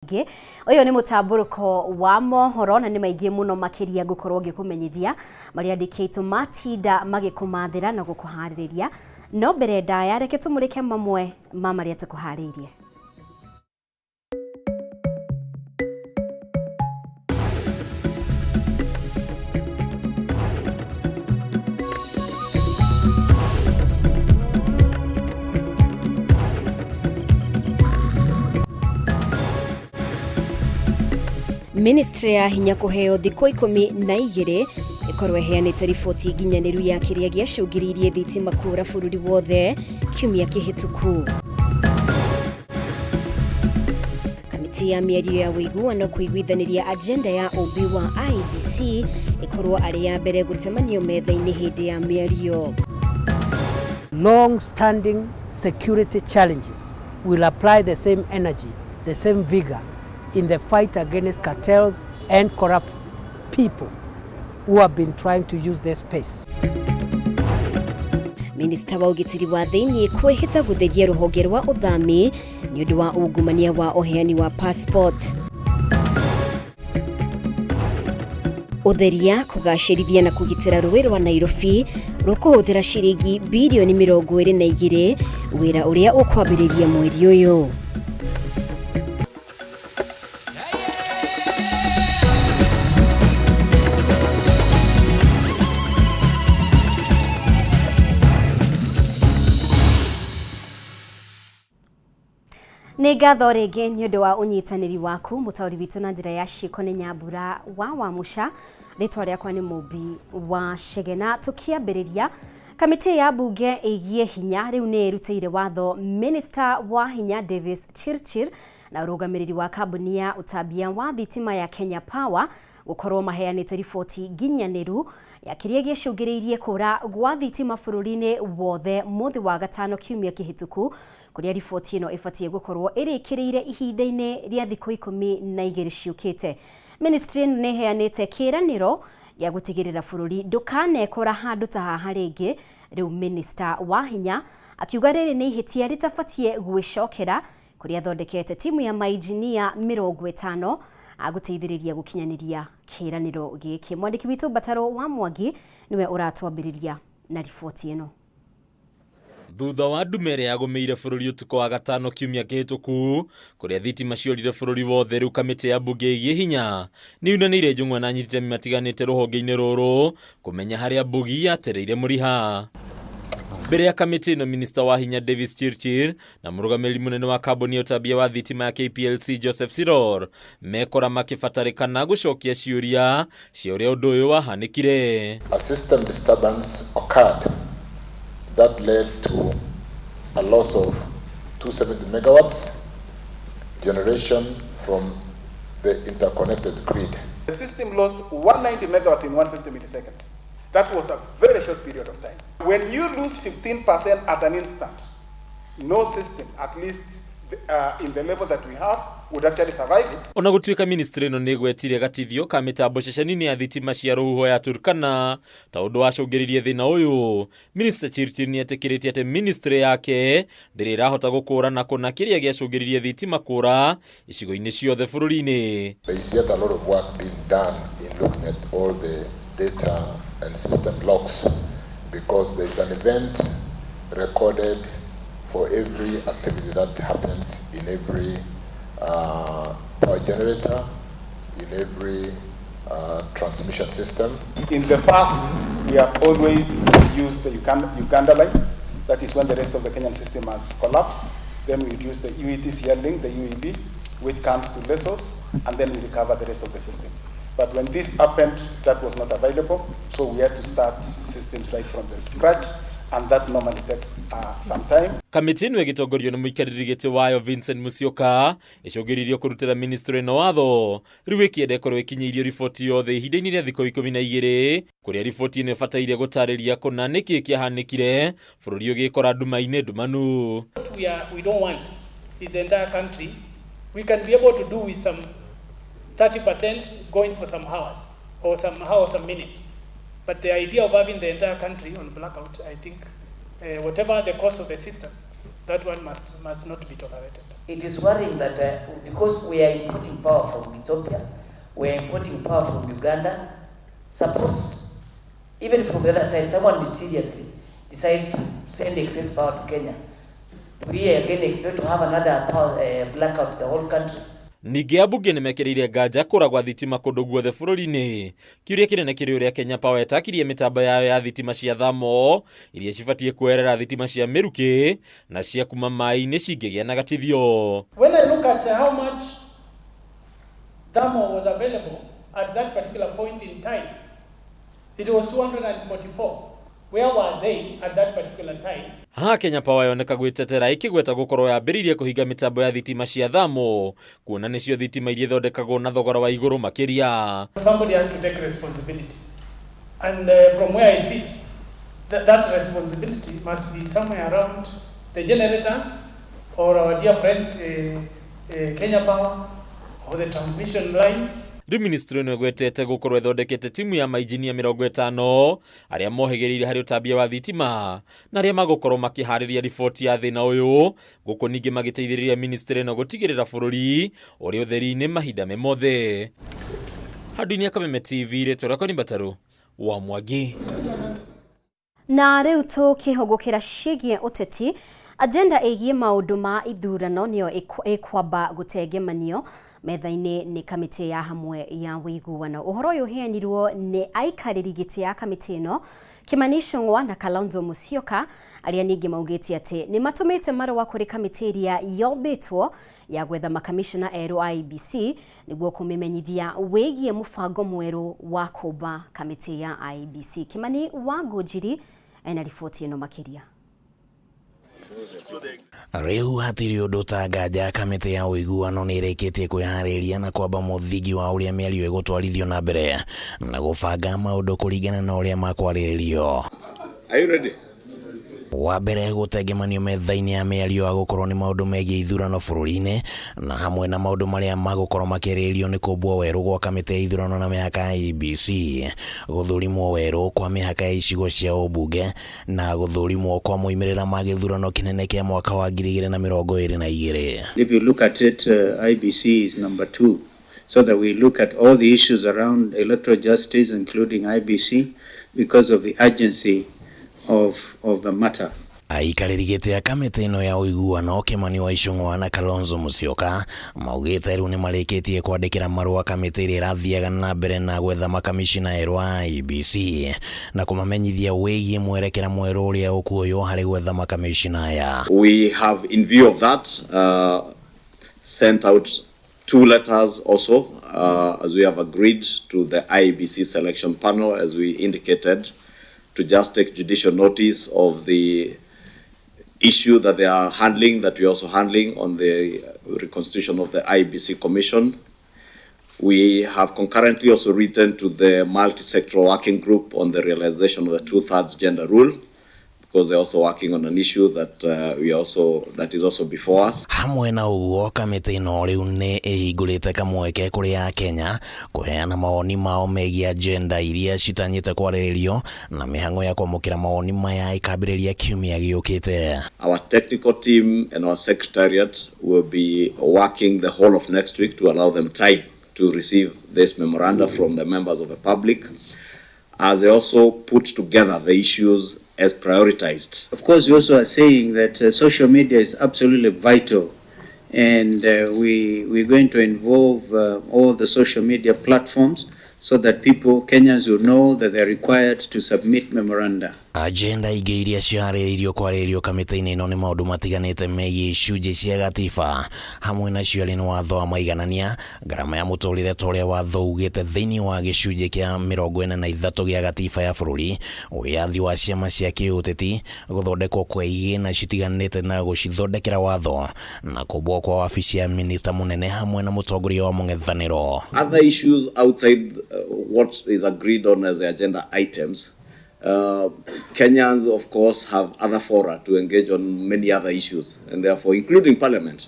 Ingĩ ũyũ nĩ mũtambũrũko wa mohoro na nĩ maingĩ mũno makĩria ngũkorwo ngĩkũmenyithia marĩa andĩkĩtwo matinda magĩkũmathĩra na gũkũharĩrĩria. No mbere ndaya, reke tũmũrĩke mamwe ma marĩa tũkũharĩirie. Ministry ya hinya kũheo thikũ 12 ĩkorwo ĩheanĩte riboti nginyanĩru ya kĩrĩa gĩacũngĩrĩirie thitima kũra bũrũri wothe kiumia kĩhĩtũku. Kamĩtĩ ya mĩario ya ũiguano kũiguithanĩria agenda ya ũmbi wa IEBC ĩkorwo arĩ ya mbere gũcemanio metha-inĩ hĩndĩ ya mĩario. Long-standing security challenges will apply the same energy, the same vigor in the fight against cartels and corrupt people who have been trying to use this space. Minista wa ũgitĩri wa thĩinĩ kwĩhĩta gũtheria rũhonge rwa ũthami nĩ ũndũ wa ungumania wa ũheani wa passport. Ũtheria, kũgacĩrithia na kũgitĩra rũĩ rwa Nairobi rũkũhũthĩra ciringi birioni 22, wĩra ũrĩa ũkwambĩrĩria mweri ũyũ. Nĩ ngatho rĩngĩ nĩ ũndũ wa ũnyitanĩri waku. Mũtaũri witũ na njĩra ya ciĩko nĩ Nyambura wa Wamuca. Rĩtwa rĩakwa nĩ Mũmbi wa Chege. Na tũkĩambĩrĩria, kamĩtĩ ya mbunge ĩgiĩ hinya rĩu nĩ ĩrutĩire watho Minister wa hinya Davis Chirchir na ũrũgamĩrĩri wa kambuni ya ũtambia wa thitima ya Kenya Power gũkorwo maheanĩte riboti nginyanĩru ya kĩrĩa gĩacũngĩrĩirie kũra gwa thitima bũrũri-inĩ wothe mũthĩ wa gatano kiumia kĩhĩtũku, kũrĩa riboti ĩno ĩbatiĩ gũkorwo ĩrĩkĩrĩire ihinda-inĩ rĩa thikũ 12 ciũkĩte. Ministry ĩno nĩ ĩheanĩte kĩĩranĩro gĩa gũtigĩrĩra bũrũri ndũkanekora handũ ta haha rĩngĩ. Rĩu Minister wa hinya akiuga rĩrĩ nĩ ihĩtia rĩtabatiĩ gwĩcokera, kũrĩa athondekete timu ya mainjinia 50 agũteithĩrĩria gũkinyanĩria kĩĩranĩro gĩkĩ. Mwandĩki witũ Mbataro wa Mwangi nĩwe ũratwambĩrĩria na riboti ĩno. Thutha wa ndume ĩrĩa yagũmĩire bũrũri ũtukũ wa gatano kiumia kĩhĩtũku, kũrĩa thitima ciorire bũrũri wothe, rĩu kamĩtĩ ya mbunge ĩgiĩ hinya nĩ yunanĩire njũng'wa na anyititemi matiganĩte rũhonge-inĩ rũrũ kũmenya harĩa mbugi yatereire mũriha. Mbere ya kamĩtĩ ĩno, minista wa hinya Davis Chirchir na mũrũgamĩrĩri mũnene wa kambuni ya ũtambia wa thitima ya KPLC Joseph Siror mekora makĩbatarĩkana gũcokia ciũria cia ũrĩa ũndũ ũyũ wahanĩkire. A system disturbance occurred that led to a loss of 270 megawatts generation from the interconnected grid. The system lost 190 megawatts in 150 milliseconds. That was a very short period of time. When you lose 15% at an instant, no system, at least in the level that we have, would actually survive it. Ona gũtuĩka ministry ĩno nĩ ĩgwetire gatithio ka mĩtambo ceceni-inĩ ya thitima cia rũhuho ya Turkana ta ũndũ wacũngĩrĩirie thĩna ũyũ, Minister Chirchir nĩ etĩkĩrĩte atĩ ministry yake ndĩrĩ ĩrahota gũkũrana kũna kĩrĩa gĩacũngĩrĩirie thitima kũra icigo-inĩ ciothe bũrũri-inĩ. There is yet a lot of work being done in looking at all the data and system logs, because there is an event recorded for every activity that happens in every power generator, in every transmission system. In the past, we have always used the Uganda line. That is when the rest of the Kenyan system has collapsed. Then we use the UETCL link, the UEB, which comes to Lessos, and then we recover the rest of the system. But when this happened, that was not available, so we had to start systems right from the scratch, and that normally takes some time. Kamĩtĩ ĩno ĩgĩtongorio nĩ mũikarĩri gĩtĩ wayo Vincent Musyoka ĩcũngĩrĩirio kũrutĩra ministry ĩno watho rĩu ĩkĩenda ĩkorwo ĩkinyĩirio riboti yothe ihinda-inĩ rĩa thikũ 12, kũrĩa riboti ĩno ĩbataire gũtarĩria kũna nĩkĩ kĩahanĩkire bũrũri ũgĩkora nduma-inĩ ndumanu. What we don't want is the entire country. We can be able to do with some 30% going for some hours or some hours, some minutes. But the idea of having the entire country on blackout, I think, whatever the cost of the system, That one must not be tolerated. It is worrying that because we are importing power from Ethiopia, we are importing power from Uganda. Suppose, even from the other side, someone mysteriously decides to send excess power to Kenya. We again expect to have another power blackout the whole country. Ningĩ ambunge nĩ mekĩrĩire nganja kũra gwa thitima kũndũ guothe bũrũri-inĩ. Kĩũria kĩnene kĩrĩ ũrĩa Kenya Power ĩtakirie mĩtambo yayo ya thitima cia thamo iria cibatiĩ kuoerera thitima cia mĩrukĩ na cia kuma maĩ-inĩ cingĩgĩa na gatithio. When I look at how much thermal was available at that particular point in time, it was 244. Where were they at that particular time? Haha Kenya Power yoneka gwĩtetera ĩkĩgweta gũkorwo yambĩrĩirie kũhinga mĩtambo ya thitima cia thamo kuona nĩcio thitima iria ithondekagwo na thogora wa igũrũ makĩria. Somebody has to take responsibility. And from where I sit, that responsibility must be somewhere around the generators or our dear friends Kenya Power or the transmission lines. Rĩu ministry ĩno ĩgwetete gũkorwo ĩthondekete timu ya mainjinia 50 arĩa mohĩgĩrĩire harĩ ũtambia wa thitima na arĩa magũkorwo makĩharĩria riboti ya thĩna ũyũ gũkũ ningĩ magĩteithĩrĩria ministry ĩno gũtigĩrĩra bũrũri ũrĩ ũtheri-inĩ mahinda me mothe. Handũ-inĩ ya Kameme TV, rĩtwa rĩakwa nĩ Mbatarũ wa Mwangi. Na rĩu tũkĩhũgũkĩra ciĩgiĩ ũteti, agenda ĩgiĩ maũndũ ma ithurano nĩyo ĩkwamba gũtengemanio metha-inĩ nĩ kamĩtĩ ya hamwe ya ũiguano. Ũhoro ũyũ ũheanirwo nĩ aikarĩri gĩtĩ ya kamĩtĩ ĩno Kimani Ichung'wa na Kalonzo Musyoka arĩa ningĩ maugĩte atĩ nĩ matũmĩte marũa kũrĩ kamĩtĩ ĩrĩa yombĩtwo ya gwetha makamishna erũ a IEBC nĩguo kũmĩmenyithia wĩgiĩ mũbango mwerũ wa kũmba kamĩtĩ ya IEBC. Kimani wa Ngũnjiri ena riboti ĩno makĩria. Rĩu hatirĩ ũndũ ta nganja kamĩtĩ ya ũiguano nĩ ĩrĩkĩtie kwĩharĩria na kwamba mũthingi wa ũrĩa mĩario ĩgũtwarithio na mbere na gũbanga maũndũ kũringana na ũrĩa makwarĩrĩrio. Are you ready? Wa mbere gũtengemanio metha-inĩ ya mĩario agũkorwo nĩ maũndũ megiĩ ithurano bũrũri-inĩ na hamwe na maũndũ marĩa magũkorwo makĩarĩrĩrio nĩ kũmbwo werũ gwa kamĩtĩ ya ithurano na mĩhaka ya IEBC, gũthũrimwo werũ kwa mĩhaka ya icigo cia ũmbunge na gũthũrimwo kwa moimĩrĩra ma gĩthurano kĩnene kĩa mwaka wa 2022. If you look at it, IEBC is number 2, so that we look at all the issues around electoral justice, including IEBC, because of the urgency of the matter. Aikarĩri gĩtĩ ya kamĩtĩ ĩno ya ũiguano Kimani wa Ichung'wa na Kalonzo Musyoka maugĩte rĩu nĩmarĩkĩtie kwandĩkĩra marũa kamĩtĩ ĩrĩa ĩrathiaga na mbere na gwetha makamishina erũ a IEBC na kũmamenyithia wĩgiĩ mwerekera mwerũ ũrĩa ũkuoywo harĩ gwetha makamishina aya. We have, in view of that, sent out 2 letters also, as we have agreed to the IEBC selection panel, as we indicated, to just take judicial notice of the issue that they are handling, that we are also handling on the reconstitution of the IEBC Commission. We have concurrently also written to the multi-sectoral working group on the realization of the 2/3 gender rule, because they're also working on an issue that that is also before us. Hamwe na ũguo kamĩtĩ ĩno rĩu nĩ ĩhingũrĩte kamweke kũrĩ Akenya kũheana mawoni mao megiĩ agenda iria citanyĩte kwarĩrĩrio na mĩhang'o ya kwamũkĩra mawoni maya ĩkambĩrĩria kiumia gĩũkĩte. Our technical team and our secretariat will be working the whole of next week to allow them time to receive this memoranda from the members of the public, as they also put together the issues as prioritized. Of course, we also are saying that social media is absolutely vital, and we're going to involve all the social media platforms so that people, Kenyans, will know that they're required to submit memoranda. Agenda ingĩ iria ciharĩrĩirio kwarĩrĩrio kamĩtĩ-inĩ ĩno nĩ maũndũ matiganĩte megiĩ icunjĩ cia gatiba, hamwe nacio arĩ nĩ watho wa maiganania, ngarama ya mũtũrĩre ta ũrĩa watho ugĩte thĩinĩ wa gĩcunjĩ kĩa 43 gĩa gatiba ya bũrũri, wĩyathi wa ciama cia kĩũteti, gũthondekwo kwa igĩna citiganĩte na gũcithondekera watho, na kũmbwo kwa wabici ya minista mũnene hamwe na mũtongoria wa mũng'ethanĩro. Other issues outside what is agreed on as the agenda items, Kenyans, of course, have other fora to engage on many other issues, and therefore, including Parliament.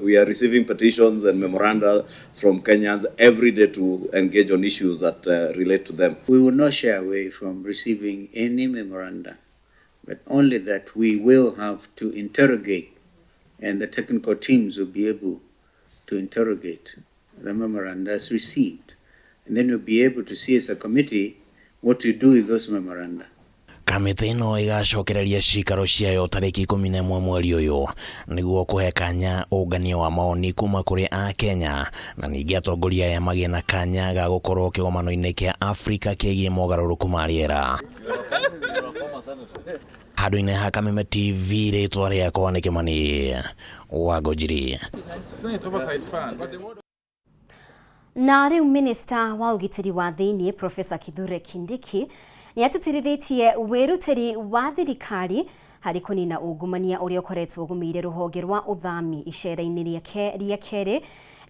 We are receiving petitions and memoranda from Kenyans every day to engage on issues that relate to them. We will not shy away from receiving any memoranda but only that we will have to interrogate, and the technical teams will be able to interrogate the memoranda as received. And then we'll be able to see as a committee what to do with those memoranda. Kamĩtĩ ĩno ĩgacokereria cikaro ciayo tarĩki 11 mweri ũyũ nĩguo kũhe kanya ũngania wa maoni kuma kũrĩ Akenya na ningĩ atongoria aya magĩe na kanya ga gũkorwo kĩgomano-inĩ kĩa Afrika kĩgiĩ mogarũrũku ma rĩera. Handũ-inĩ ha Kameme TV, rĩtwa rĩakwa nĩ Kĩmani wa Ngũnjiri. Na rĩu minista wa ũgitĩri wa thĩiniĩ Professor Kithure Kindiki nĩ atĩtĩrithĩtie wĩrutĩri wa thirikari harĩ kũnina ungumania ũrĩa ũkoretwo ũgũmĩire rũhonge rwa ũthami icera-inĩ rĩake rĩa kerĩ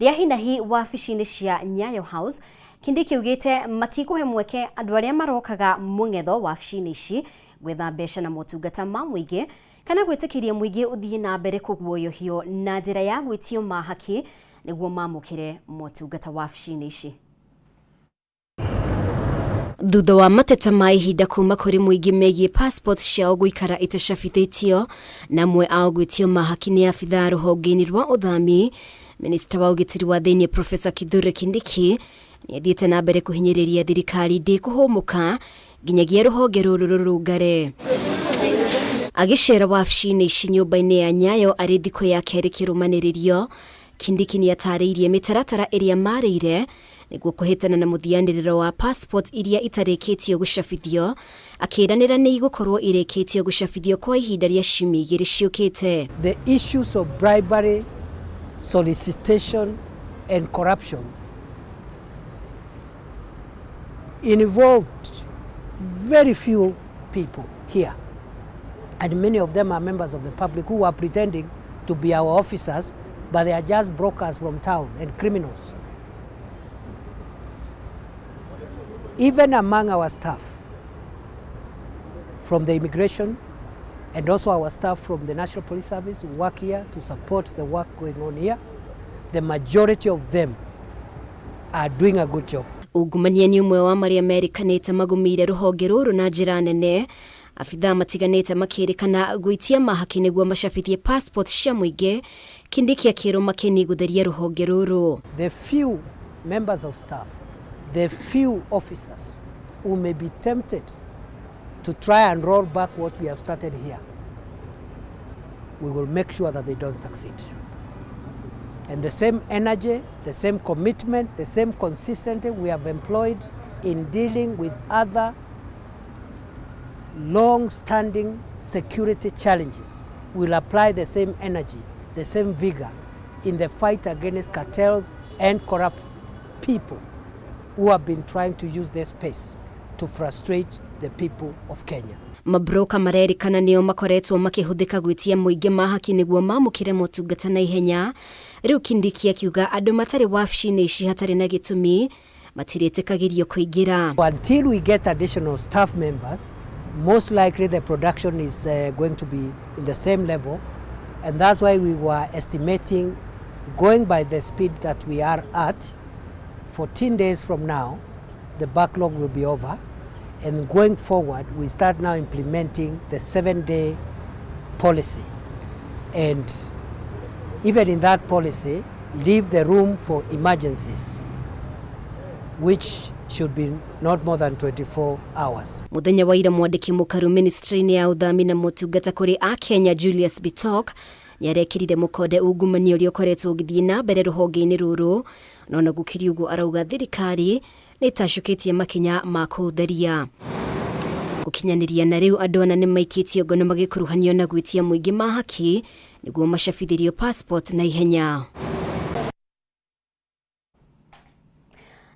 rĩa hinahi wabici-inĩ cia Nyayo House. Kindiki augĩte matikũhe mweke andũ arĩa marokaga mũng'etho wabici-inĩ ici gwetha mbeca na motungata ma mũingĩ kana gwĩtĩkĩria mũingĩ ũthiĩ na mbere kũguoyohio na njĩra ya gwĩtio mahaki nĩguo mamũkĩre motungata wabici-inĩ ici. Thutha wa mateta ma ihinda kuma kũrĩ mũingĩ megiĩ passport ciao gũikara itacabithĩtio na amwe ao gwĩtio mahaki nĩ abithaa rũhonge-inĩ rwa ũthami, minista wa ũgitĩri wa thĩiniĩ Professor Kithure Kindiki nĩ athiĩte na mbere kũhinyĩrĩria thirikari ndĩkũhũmũka nginyagia rũhonge rũrũ rũrũngare. Agĩcera wabici-inĩ ici nyũmba-inĩ ya Nyayo arĩ thikũ ya kerĩ kĩrũmanĩrĩrio, Kindiki nĩ atarĩirie mĩtaratara ĩrĩa marĩire nĩguo kũhĩtana na mũthianĩrĩro wa passport iria itarĩkĩtio gũcabithio, akĩranĩra nĩ igũkorwo irĩkĩtio gũcabithio kwa ihinda rĩa ciumia igĩrĩ ciũkĩte. The issues of bribery, solicitation and corruption involved very few people here, and many of them are members of the public who are pretending to be our officers, but they are just brokers from town and criminals. Even among our staff from the immigration and also our staff from the National Police Service who work here to support the work going on here, the majority of them are doing a good job. Ungumania nĩ ũmwe wa marĩa merĩkanĩte magũmĩire rũhonge rũrũ na njĩra nene, abithaa matiganĩte makĩrĩkana gwĩtia mahaki nĩguo macabithie passport cia mũingĩ. Kindiki akĩrwo makeni gũtheria rũhonge rũrũ. The few members of staff, the few officers who may be tempted to try and roll back what we have started here, we will make sure that they don't succeed. And the same energy, the same commitment, the same consistency we have employed in dealing with other long-standing security challenges, will apply the same energy, the same vigor in the fight against cartels and corrupt people who have been trying to use their space to frustrate the people of Kenya. Mabroka marerĩkana nĩo makoretwo makĩhũthĩka gwĩtia mũingĩ mahaki nĩguo mamũkĩre motungata na ihenya. Rĩu Kindiki akiuga andũ matarĩ wabici-inĩ ici hatarĩ na gĩtũmi matirĩtĩkagĩrio kũingĩra. Until we get additional staff members, most likely the production is going to be in the same level, and that's why we were estimating, going by the speed that we are at, 14 days from now, the backlog will be over. And going forward, we start now implementing the 7-day policy. And even in that policy, leave the room for emergencies, which should be not more than 24 hours. Muthenya wa ira mwandĩki mũkaru ministry-inĩ ya ũthami na motungata kũrĩ Akenya Julius Bitok nĩarekĩrire mũkonde ungumania ũrĩa ũkoretwo ũgĩthiĩ na mbere rũhonge-inĩ rũrũ, no ona gũkĩrĩ ũguo arauga thirikari nĩ ĩtacũkĩtie makinya ma kũũtheria. Gũkinyanĩria na rĩu andũ ana nĩmaikĩtio ngono magĩkuruhanio na gwĩtia mũingĩ mahaki nĩguo macabithĩrio passport na ihenya.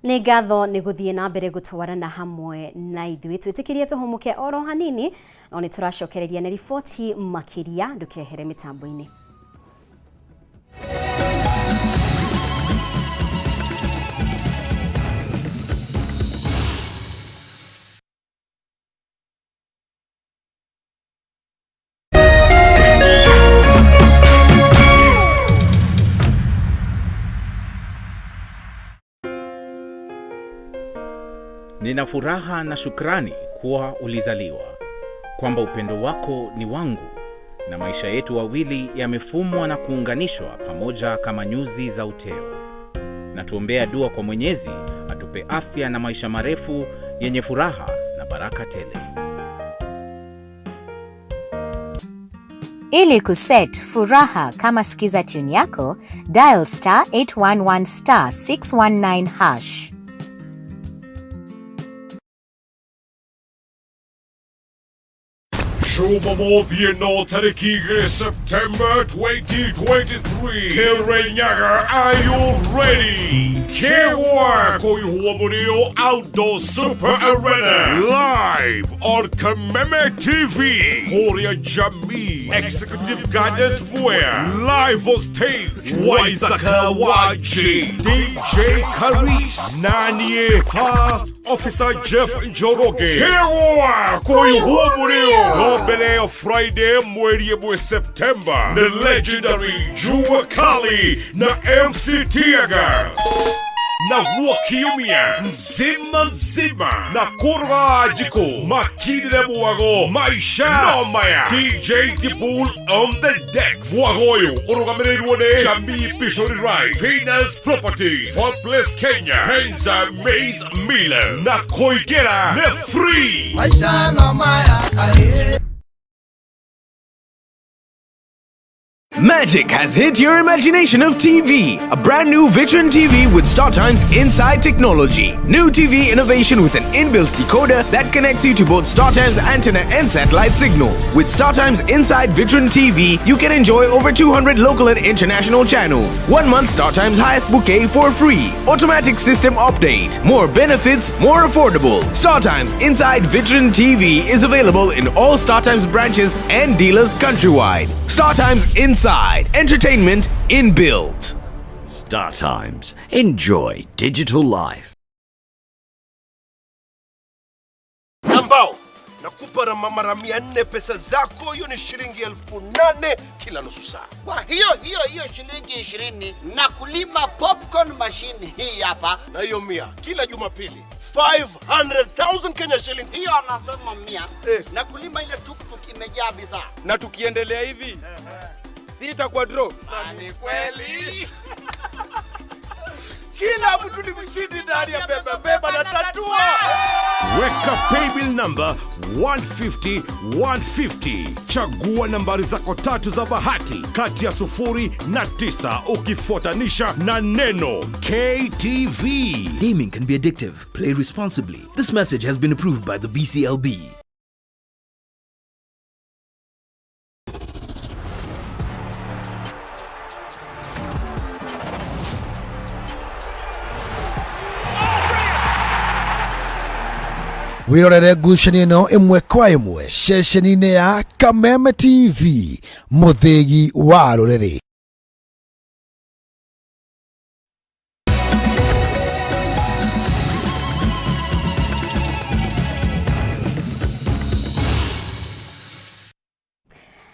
Nĩ ngatho nĩ gũthiĩ na mbere gũtwarana hamwe na ithuĩ, twĩtĩkĩrie tũhũmũke oro hanini, no nĩ tũracokereria na riboti makĩria, ndũkehere mĩtambo-inĩ. Nina furaha na shukrani kuwa ulizaliwa. Kwamba upendo wako ni wangu na maisha yetu wawili yamefumwa na kuunganishwa pamoja kama nyuzi za uteo. Na tuombea dua kwa Mwenyezi atupe afya na maisha marefu yenye furaha na baraka tele. Ili kuset furaha kama skiza tune yako, dial star 811 star 619 hash. Jumamothi ĩno tarĩki igĩrĩ September 2023. Kirinyaga, are you ready? Kĩgwa kũihwo mũrĩo Outdoor Super Arena live on Kameme TV. Kũrĩa Jamii Executive Gardens Mwea live on stage Waithaka wa J DJ Karis Nanie Fast Officer Jeff Njoroge. Kĩgwa kũihwo mũrĩo no mbere ya Friday mweri ĩmwe September, the legendary Jua Kali na MC Teargas na kiumia mzima mzima na kurwa jiko makindire mwago maisha no maya DJ Dibul on the decks. Mwago ũyũ ũrũgamĩrĩirwo nĩ Jamii Pishori Rice, Finance Property, Fun Place Kenya, Penza Maize Miller na kũingĩra nĩ free. Maisha no maya aye. Magic has hit your imagination of TV. A brand new Vitron TV with StarTimes Inside technology. New TV innovation with an inbuilt decoder that connects you to both StarTimes antenna and satellite signal. With StarTimes Inside Vitron TV, you can enjoy over 200 local and international channels. 1 month StarTimes highest bouquet for free. Automatic system update. More benefits, more affordable. StarTimes Inside Vitron TV is available in all StarTimes branches and dealers countrywide. StarTimes Inside. Entertainment inbuilt. Star Times. Enjoy digital life. Ambao nakupa mara 400 pesa zako, hiyo ni shilingi 8,000 kila nusu saa. Kwa hiyo hiyo hiyo shilingi 20 na kulima popcorn machine hii hapa, na hiyo 100 kila Jumapili 500,000 Kenya shillings. Hiyo anasema 100 na kulima ile tuktuk imejaa bidhaa. Na tukiendelea hivi sitakuwa draw. Ni kweli. Kila mtu ni mshindi ndani ya beba beba na tatua. Weka paybill number 150 150. Chagua nambari zako tatu za bahati kati ya 0 na 9 ukifuatanisha na neno KTV. Gaming can be addictive. Play responsibly. This message has been approved by the BCLB. Wĩrorere ngucanio ĩno ĩmwe kwa ĩmwe ceceni-inĩ ya Kameme TV, mũthĩgi wa rũrĩrĩ.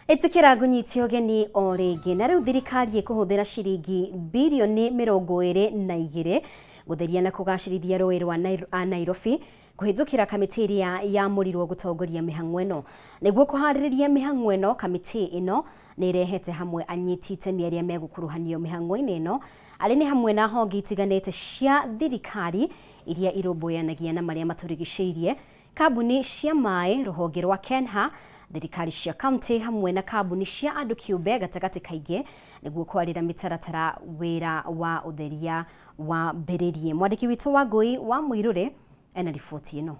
Ĩtĩkĩra ngũnyite ũgeni o rĩngĩ. Na rĩu thirikari ĩkũhũthĩra ciringi birioni 22 gũtheria na kũgacĩrithia rũĩ rwa Nairobi kũhĩtũkĩra kamĩtĩ ĩrĩa yamũrirwo gũtongoria mĩhang'o ĩno. Nĩguo kũharĩrĩria mĩhang'o ĩno, kamĩtĩ ĩno nĩ ĩrehete hamwe anyiti itemi arĩa megũkuruhanio mĩhang'o-inĩ ĩno, arĩa nĩ hamwe na honge itiganĩte cia thirikari iria irũmbũyanagia na marĩa matũrigicĩirie, kambuni cia maĩ, rũhonge rwa KENHA, thirikari cia kaunti hamwe na kambuni cia andũ kĩũmbe gatagatĩ kaingĩ, nĩguo kwarĩra mĩtaratara wĩra wa ũtheria wambĩrĩrie. Mwandĩki witũ wa Ngũi wa Mũirũrĩ ena riboti ĩno.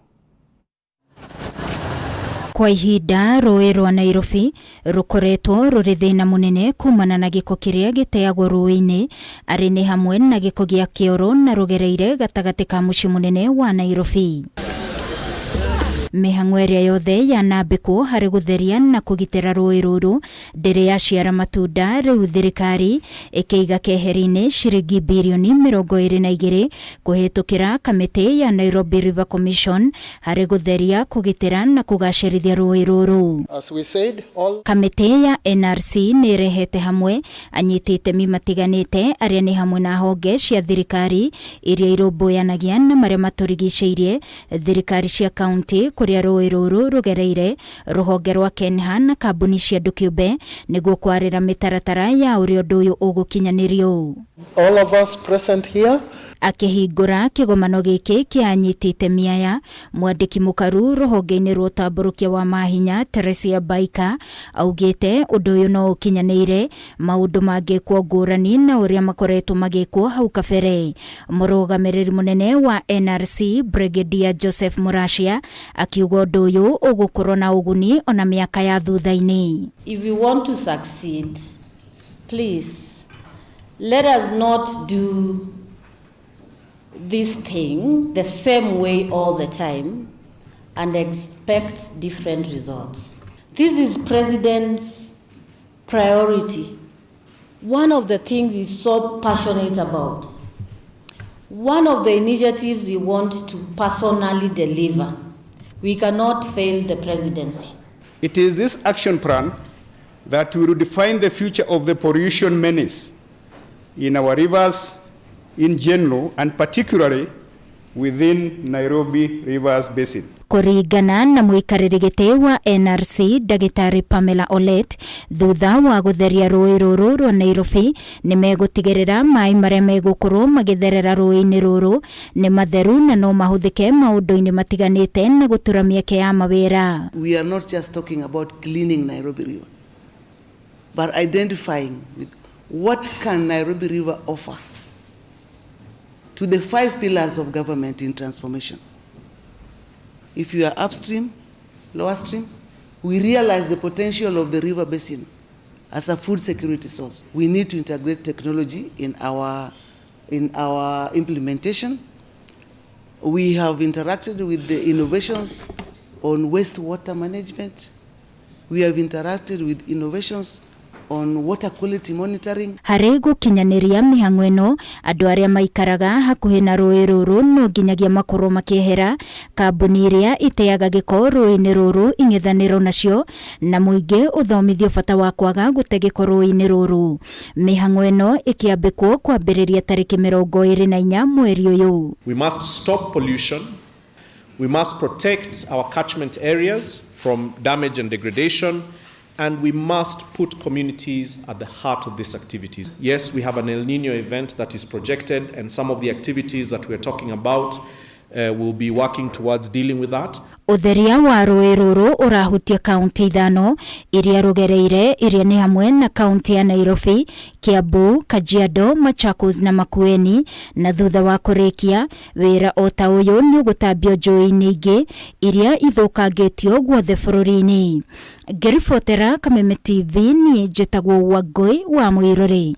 Kwa ihinda rũĩ rwa Nairobi rũkoretwo rũrĩ thĩna mũnene kumana na gĩko kĩrĩa gĩteagwo rũĩ-inĩ, arĩ nĩ hamwe na gĩko gĩa kĩoro na rũgereire gatagatĩ ka mũciĩ mũnene wa Nairobi. Mĩhang'o ĩrĩa yothe yanambĩkwo harĩ gũtheria na kũgitĩra rũĩ rũrũ ndĩrĩ yaciara matunda. Rĩu thirikari ĩkĩiga keheri-inĩ ciringi birioni 22 kũhĩtũkĩra kamĩtĩ ya Nairobi River Commission harĩ gũtheria, kũgitĩra na kũgacĩrithia rũĩ rũrũ. As we said, all Kamĩtĩ ya NRC nĩ ĩrehete hamwe anyiti itemi matiganĩte arĩa nĩ hamwe na honge cia thirikari iria irũmbũyanagia na marĩa matũrigicĩirie, thirikari cia kaunti kũrĩa rũĩ rũrũ rũgereire, rũhonge rwa KENHA na kambuni cia andũ kĩũmbe nĩguo kwarĩra mĩtaratara ya ũrĩa ũndũ ũyũ ũgũkinyanĩrio. All of us present here. Akĩhingũra kĩgomano gĩkĩ kĩa anyiti itemi aya, mwandĩki mũkaru rũhonge-inĩ rwa ũtambũrũkia wa mahinya Teresia Baika augĩte ũndũ ũyũ no ũkinyanĩire maũndũ mangĩkwo ngũrani na ũrĩa makoretwo magĩkwo hau kabere. Mũrũgamĩrĩri mũnene wa NRC Brigadier Joseph Murashia akiuga ũndũ ũyũ ũgũkorwo na ũguni ona mĩaka ya thutha-inĩ. If we want to succeed, please let us not do this thing the same way all the time and expect different results. This is President's priority. One of the things he's so passionate about. One of the initiatives he wants to personally deliver. We cannot fail the presidency. It is this action plan that will define the future of the pollution menace in our rivers in general and particularly within Nairobi Rivers Basin. Kũringana na mũikarĩri gĩtĩ wa NRC ndagĩtarĩ Pamela Olet, thutha wa gũtheria rũĩ rũrũ rwa Nairobi nĩ megũtigĩrĩra maĩ marĩa megũkorwo magĩtherera rũĩ-inĩ rũrũ nĩ matheru na no mahũthĩke maũndũ-inĩ matiganĩte na gũtura mĩeke ya mawĩra. We are not just talking about cleaning Nairobi River, but identifying with what can Nairobi River offer to the 5 pillars of government in transformation. If you are upstream, lower stream, we realize the potential of the river basin as a food security source. We need to integrate technology in our implementation. We have interacted with the innovations on wastewater management. We have interacted with innovations on water quality monitoring. Harĩ gũkinyanĩria mĩhang'o ĩno, andũ arĩa maikaraga hakuhĩ na rũĩ rũrũ no nginyagia makorwo makĩehera kambuni iria iteaga gĩko rũĩ-inĩ rũrũ ing'ethanĩro nacio na mũingĩ ũthomithio bata wa kwaga gũte gĩko rũĩ-inĩ rũrũ. Mĩhang'o ĩno ĩkĩambĩkwo kwambĩrĩria tarĩki 24 mweri ũyũ. We must stop pollution. We must protect our catchment areas from damage and degradation. And we must put communities at the heart of these activities. Yes, we have an El Nino event that is projected, and some of the activities that we're talking about will be working towards dealing with that. Ũtheria wa rũĩ rũrũ ũrahutia kaunti 5 iria rũgereire, iria nĩ hamwe na kaunti ya Nairobi, Kiambu, Kajiado, Machakos na Makueni, na thutha wa kũrĩkia wĩra o ta ũyũ nĩ ũgũtambio njũĩ-inĩ ingĩ iria ithũkangĩtio guothe bũrũri-inĩ. Ngĩribotera Kameme TV niĩ njĩtagwo Wangũi wa Mũirũrĩ.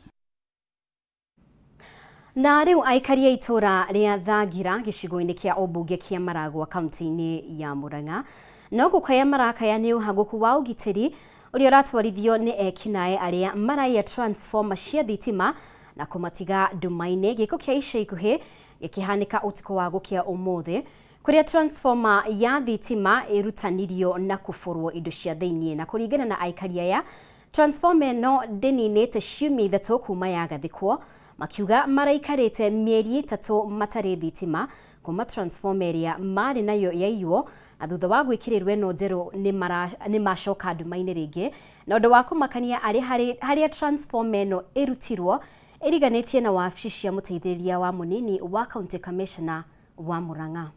Na rĩu aikari a itũra rĩa Thangira gĩcigo-inĩ kĩa ũmbunge kĩa Maragwa kaunti-inĩ ya Murang'a no gũkaya marakaya nĩ ũhagũku wa ũgitĩri ũrĩa ũratwarithio nĩ ekinaĩ arĩa maraiya transformer cia thitima na kũmatiga nduma-inĩ. Gĩko kĩa ica ikuhĩ gĩkĩhanĩka ũtukũ wa gũkĩa ũmũthĩ kũrĩa transformer ya thitima ĩrutanirio na kũbũrwo indo cia thĩiniĩ. Na kũringana na aikari aya, transformer ĩno ndĩninĩte ciumia 3 kuma yagathĩkwo, makiuga maraikarĩte mĩeri 3 matarĩ thitima kuma transformer ĩrĩa marĩ nayo yaiywo, na thutha wa gwĩkĩrĩrwo ĩno njerũ nĩ macoka nduma-inĩ rĩngĩ. Na ũndũ wa kũmakania arĩ harĩa transformer ĩno ĩrutirwo ĩriganĩtie na wabici cia mũteithĩrĩria wa mũnini wa county commissioner wa Murang'a.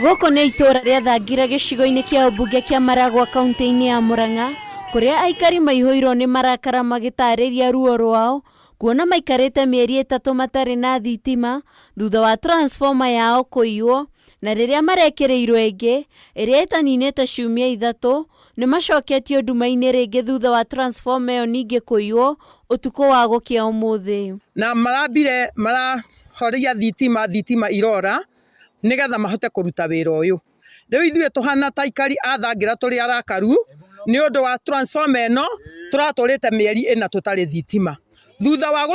Gũkũ nĩ itũũra rĩa Thangira gĩcigo-inĩ kĩa ũmbunge kĩa Maragwa kaunti-inĩ ya Murang'a, kũrĩa aikari maihũirwo nĩ marakara magĩtarĩria ruo rwao kuona maikarĩte mĩeri 3 matarĩ na thitima thutha wa transformer yao kũiywo, na rĩrĩa marekĩrĩirwo ĩngĩ ĩrĩa ĩtaninĩte ciumia 3 nĩ macoketio nduma-inĩ rĩngĩ thutha wa transformer ĩyo ningĩ kũiywo ũtukũ wa gũkĩa ũmũthĩ. Na marambire marahoria thitima irora nigetha mahote kũruta wĩra ũyũ. Rĩu ithuĩ tũhana ta aikari a Thangira tũrĩ arakaru nĩ ũndũ wa transformer ĩno tũratũrĩte mĩeri 4 tũtarĩ thitima. Thutha wa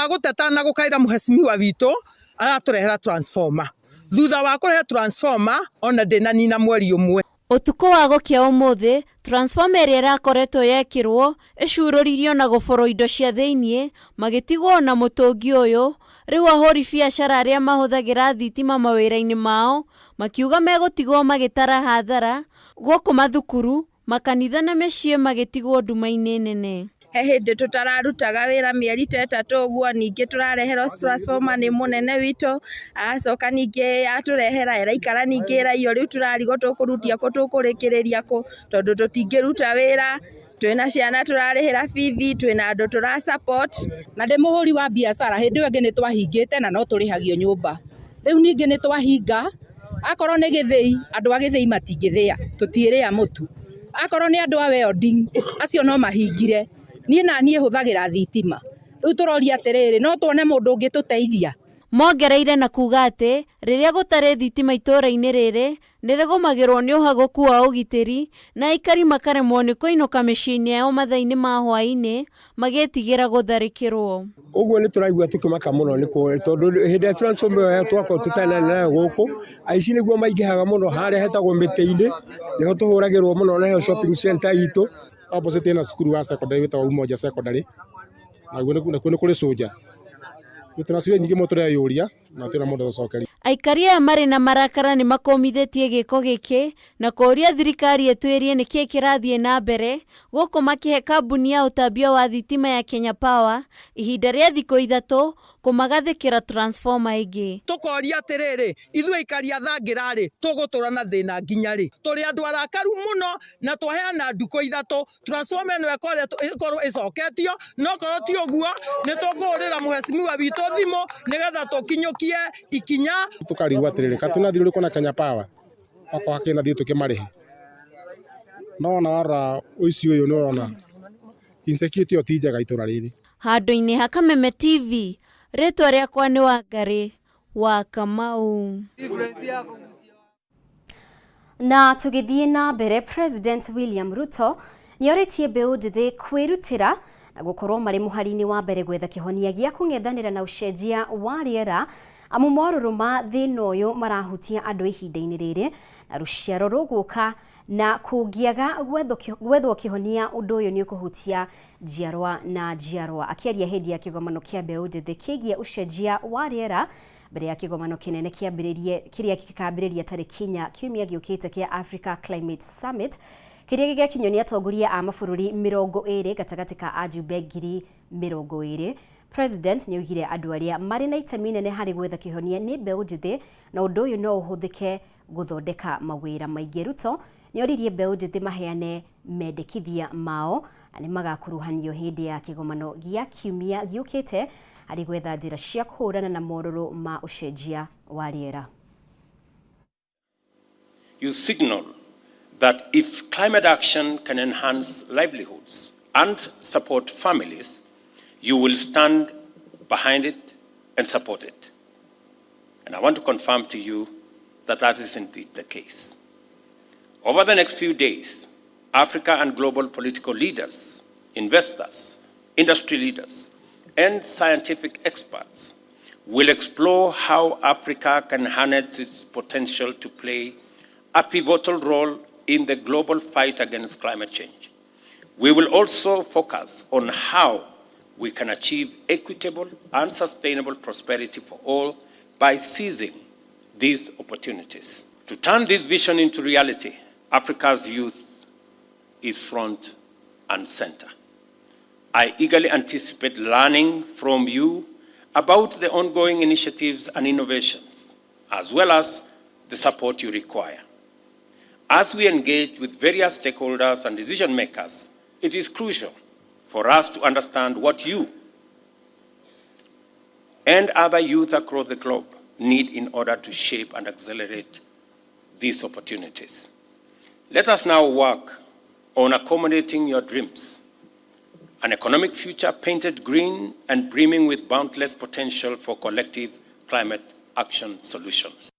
gũteta na gũkaĩra mũhecimiwa witũ aratũrehera transformer. Thutha wa kũrehe transformer ona ndĩnanina mweri ũmwe. Ũtukũ wa gũkĩa ũmũthĩ, transformer ĩrĩa ĩrakoretwo yekĩrwo ĩcurũririo na gũborwo indo cia thĩiniĩ, magĩtigwo na mũtũngi ũyũ Rĩu ahũri biacara arĩa mahũthagĩra thitima mawĩra-inĩ mao makiuga megũtigwo magĩtara hathara gũkũ mathukuru, makanitha na mĩciĩ magĩtigwo nduma-inĩ nene. He hĩndĩ tũtararutaga wĩra mĩeri ta ĩtatũ ũguo, ningĩ tũrareherwo transformer nĩ mũnene witũ, agacoka ningĩ atũrehera ĩraikara ningĩ ĩraiywo, rĩu tũrarigwo tũkũrutia kũ tũkũrĩkĩrĩria kũ, tondũ tũtingĩruta wĩra, twĩna ciana tũrarĩhĩra bithi, twĩna andũ tũra support. Na ndĩ mũhũri wa biacara hĩndĩ ĩyo ĩngĩ nĩ twahingĩte na no tũrĩhagio nyũmba. Rĩu ningĩ nĩ twahinga, akorwo nĩ gĩthĩi, andũ a gĩthĩi matingĩthĩa, tũtiĩrĩa mũtu. Akorwo nĩ andũ a welding, acio no mahingire. Niĩ naniĩ hũthagĩra thitima. Rĩu tũroria atĩrĩrĩ, no tuone mũndũ ũngĩtũteithia? Mongereire na kuuga atĩ rĩrĩa gũtarĩ thitima itũũra-inĩ rĩrĩ, nĩ rĩgũmagĩrwo nĩ ũhagũku wa ũgitĩri na aikari makaremwo nĩ kũinũka mĩciĩ-inĩ yao mathaa-inĩ ma hwaĩ-inĩ magĩtigĩra gũtharĩkĩrwo. Ũguo nĩ tũraigua tũkĩmaka mũno nĩ tondũ hĩndĩ ĩrĩa transformer ĩyo twakorwo tũtarĩ nayo gũkũ, aici nĩguo maingĩhaga mũno harĩa hetagwo mĩtĩ-inĩ, nĩho tũhũragĩrwo mũno na nĩho shopping center itũ. Opposite ĩna cukuru wa secondary wĩtagwo Umoja Secondary, naguo nakuo nĩ kũrĩ cũnja. Rĩu twĩna ciũria nyingĩ mũno tũreyũria na tũtirĩ na mũndũ ũtũcokeria. Aikari aya marĩ na marakara nĩ makũmithĩtie gĩko gĩkĩ na kũũria thirikari ĩtuĩrie nĩkĩĩ kĩrathiĩ na mbere gũkũ makĩhe kambuni ya ũtambia wa thitima ya Kenya Power ihinda rĩa thikũ ithatũ kũmagathĩkĩra transformer ĩngĩ. Tũkoria atĩrĩrĩ, ithuĩ aikari a Thangira-rĩ, tũgũtũra na thĩna nginya rĩ? Tũrĩ andũ arakaru mũno na twaheana ndukũ ithatũ transformer ĩno ĩkorwo ĩcoketio, no korwo ti ũguo nĩ tũkũhũrĩra mheshimiwa witũ thimũ nĩgetha tũkinyũkie ikinya. Tũkarigwo atĩrĩrĩ, ka twĩna thirĩ ũrĩkũ na Kenya Power okorwo hakĩrĩ na thirĩ tũkĩmarĩhe? No ona warora ũici ũyũ nĩ ũrona insecurity ĩyo ti njega itũra rĩrĩ. Handũ-inĩ ha Kameme TV, rĩtwa rĩakwa nĩ Wangarĩ wa Kamau. Na tũgĩthiĩ na mbere, President William Ruto nĩorĩtie mbeũ njĩthĩ kwĩrutĩra na gũkorwo marĩ mũhari-inĩ wa mbere gwetha kĩhonia gĩa kũng'ethanĩra na ũcenjia wa rĩera amu morũrũ ma thĩna ũyũ marahutia andũ ihinda-inĩ rĩrĩ na rũciaro rũgũka na kũngĩaga gwethwo kĩhonia ũndũ ũyũ nĩ ũkũhutia njiarwa na njiarwa. Akĩaria hĩndĩ ya kĩgomano kĩa mbeũ njĩthĩ kĩgiĩ ũcenjia wa rĩera mbere ya kĩgomano kĩnene kĩambĩrĩrie kĩrĩa gĩkambĩrĩria tarĩki inya kiumia gĩũkĩte kĩa Africa Climate Summit kĩrĩa gĩgekinyio nĩ atongoria a mabũrũri 20 gatagatĩ ka ajumbe 20,000. President nĩoigire andũ arĩa marĩ na itemi inene harĩ gwetha kĩhonia nĩ mbeũ njĩthĩ na ũndũ ũyũ no ũhũthĩke gũthondeka mawĩra maingĩ. Ruto nĩoririe mbeũ njĩthĩ maheane mendekithia mao na nĩmagakuruhanio hĩndĩ ya kĩgomano gĩa kiumia gĩũkĩte harĩ gwetha njĩra cia kũhũrana na morũrũ ma ũcenjia wa rĩera. You signal that if climate action can enhance livelihoods and support families, you will stand behind it and support it. And I want to confirm to you that that is indeed the case. Over the next few days, Africa and global political leaders, investors, industry leaders, and scientific experts will explore how Africa can harness its potential to play a pivotal role in the global fight against climate change. We will also focus on how we can achieve equitable and sustainable prosperity for all by seizing these opportunities. To turn this vision into reality, Africa's youth is front and center. I eagerly anticipate learning from you about the ongoing initiatives and innovations, as well as the support you require. As we engage with various stakeholders and decision makers, it is crucial for us to understand what you and other youth across the globe need in order to shape and accelerate these opportunities. Let us now work on accommodating your dreams, an economic future painted green and brimming with boundless potential for collective climate action solutions.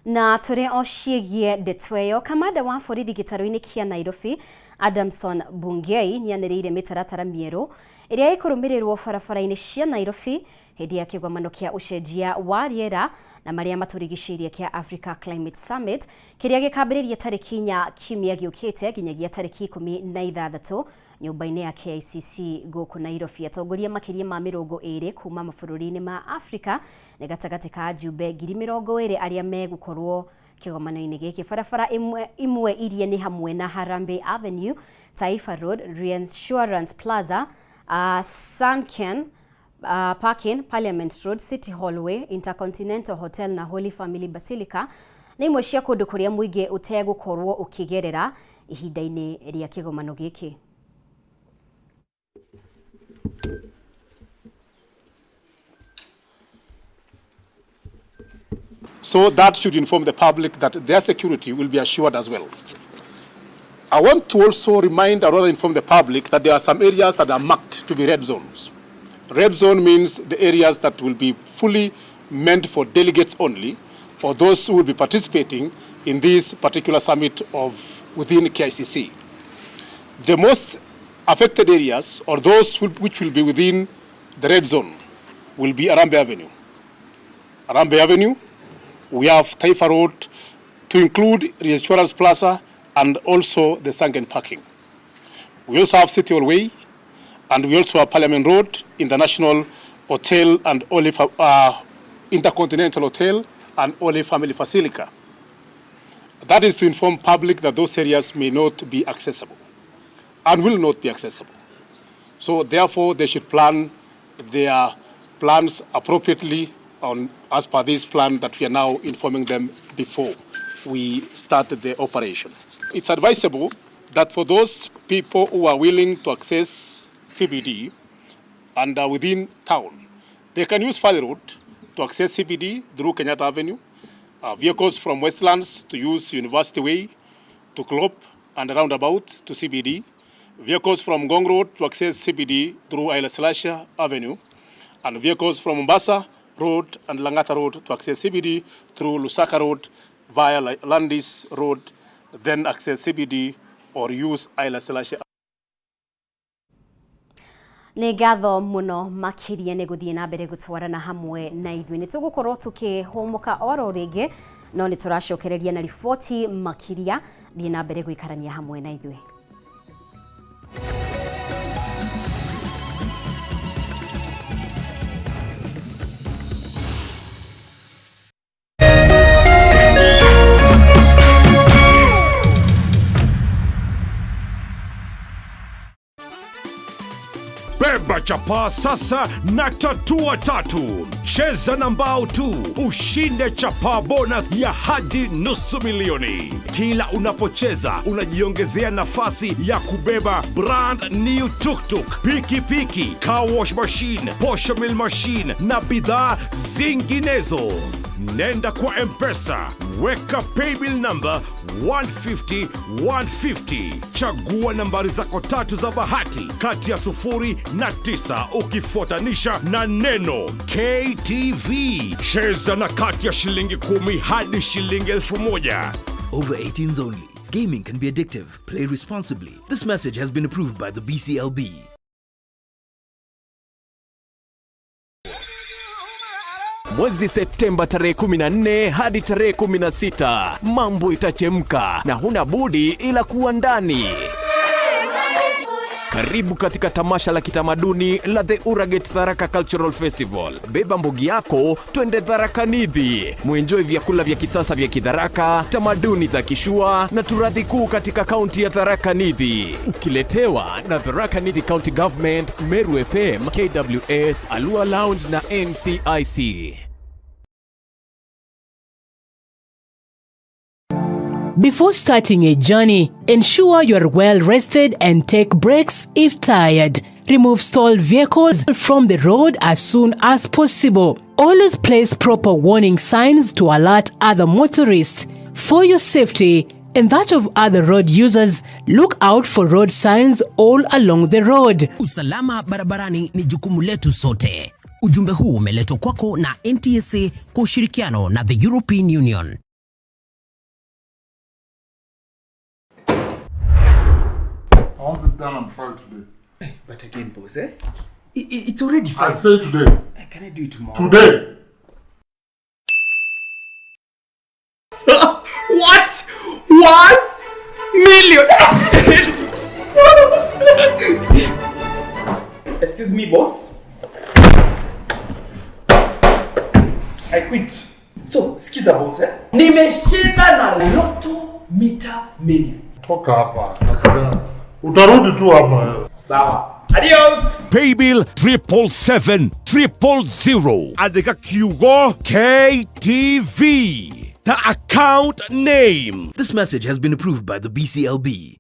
Na tũrĩ o ciĩgiĩ ndeto ĩyo, kamanda wa borithi gĩtarũ-inĩ kĩa Nairobi Adamson Bungei nĩanĩrĩire mĩtaratara mĩerũ ĩrĩa ĩkũrũmĩrĩrwo barabara-inĩ cia Nairobi hĩndĩ ya kĩgomano kĩa ũcenjia wa rĩera na marĩa matũrigicĩirie kĩa Africa Climate Summit kĩrĩa gĩkambĩrĩria tarĩki inya kiumia gĩũkĩte nginyagia tarĩki 16. Nyũmba-inĩ ya KICC gũkũ Nairobi. Atongoria makĩria ma 20 kuma mabũrũri-inĩ ma Afrika nĩ gatagatĩ ka ajumbe 20,000 arĩa megũkorwo kĩgomano-inĩ gĩkĩ. Barabara imwe, imwe iria nĩ hamwe na Harambee Avenue, Taifa Road, Reinsurance Plaza, Sunken Parking, Parliament Road, City Hallway, Intercontinental Hotel na Holy Family Basilica nĩ imwe cia kũndũ kũrĩa mũingĩ ũtegũkorwo ũkĩgerera ihinda-inĩ rĩa kĩgomano gĩkĩ. So that should inform the public that their security will be assured as well. I want to also remind or rather inform the public that there are some areas that are marked to be red zones. Red zone means the areas that will be fully meant for delegates only, or those who will be participating in this particular summit of within KICC. The most affected areas, or those which will be within the red zone, will be Arambe Avenue. Arambe Avenue, we have Taifa Road, to include Reinsurance Plaza and also the Sunken Parking. We also have City Hall Way, and we also have Parliament Road, International Hotel and Olive, Intercontinental Hotel and Holy Family Basilica. That is to inform public that those areas may not be accessible and will not be accessible. So therefore, they should plan their plans appropriately on, as per this plan that we are now informing them before we start the operation. It's advisable that for those people who are willing to access CBD and are within town, they can use Valley Road to access CBD through Kenyatta Avenue, vehicles from Westlands to use University Way to Klopp and roundabout to CBD, vehicles from Ngong Road to access CBD through Haile Selassie Avenue, and vehicles from Mombasa Road and Langata Road to access CBD through Lusaka Road via Landis Road, then access CBD or use Haile Selassie. Nĩ ngatho mũno makĩria nĩ gũthiĩ na mbere gũtwarana hamwe na ithuĩ. Nĩ tũgũkorwo tũkĩhũmũka oro rĩngĩ, no nĩ tũracokereria na riboti makĩria. Thiĩ na mbere gũikarania hamwe na ithuĩ. Beba chapaa sasa na tatua tatu. Cheza na mbao tu ushinde chapaa bonus ya hadi 500,000. Kila unapocheza unajiongezea nafasi ya kubeba brand new tuktuk, pikipiki, car wash machine, posho mill machine na bidhaa zinginezo. Nenda kwa M-Pesa, weka paybill number 150 150. Chagua nambari zako tatu za bahati kati ya 0 na 9 ukifuatanisha na neno KTV. Cheza na kati ya shilingi 10 hadi shilingi 1,000. Over 18s only. Gaming can be addictive. Play responsibly. This message has been approved by the BCLB. Mwezi Septemba tarehe 14 hadi tarehe 16, mambo itachemka na huna budi ila kuwa ndani. Karibu katika tamasha la kitamaduni la The Uraget Tharaka Cultural Festival. Beba mbugi yako, twende Tharaka Nithi. Muenjoy vyakula vya kisasa vya Kidharaka, tamaduni za Kishua na turathi kuu katika kaunti ya Tharaka Nithi. Ukiletewa na Tharaka Nithi County Government, Meru FM, KWS, Alua Lounge na NCIC. Before starting a journey, ensure you are well rested and take breaks if tired. Remove stalled vehicles from the road as soon as possible. Always place proper warning signs to alert other motorists. For your safety and that of other road users, look out for road signs all along the road. Usalama barabarani ni jukumu letu sote. Ujumbe huu umeletwa kwako na NTSA kwa ushirikiano na the European Union. I want this done on file today. But again, boss, eh? It's already I 5. say today. Can I do it tomorrow? Today! What? 1 million! Excuse me, boss. I quit. So, sikiza boss, eh? Nimeshinda na Lotto Mita Mania. Toka hapa. Utarudi tu hapa wewe. Sawa. Adios. Paybill 777 000 andĩka kiugo KTV the account name. This message has been approved by the BCLB.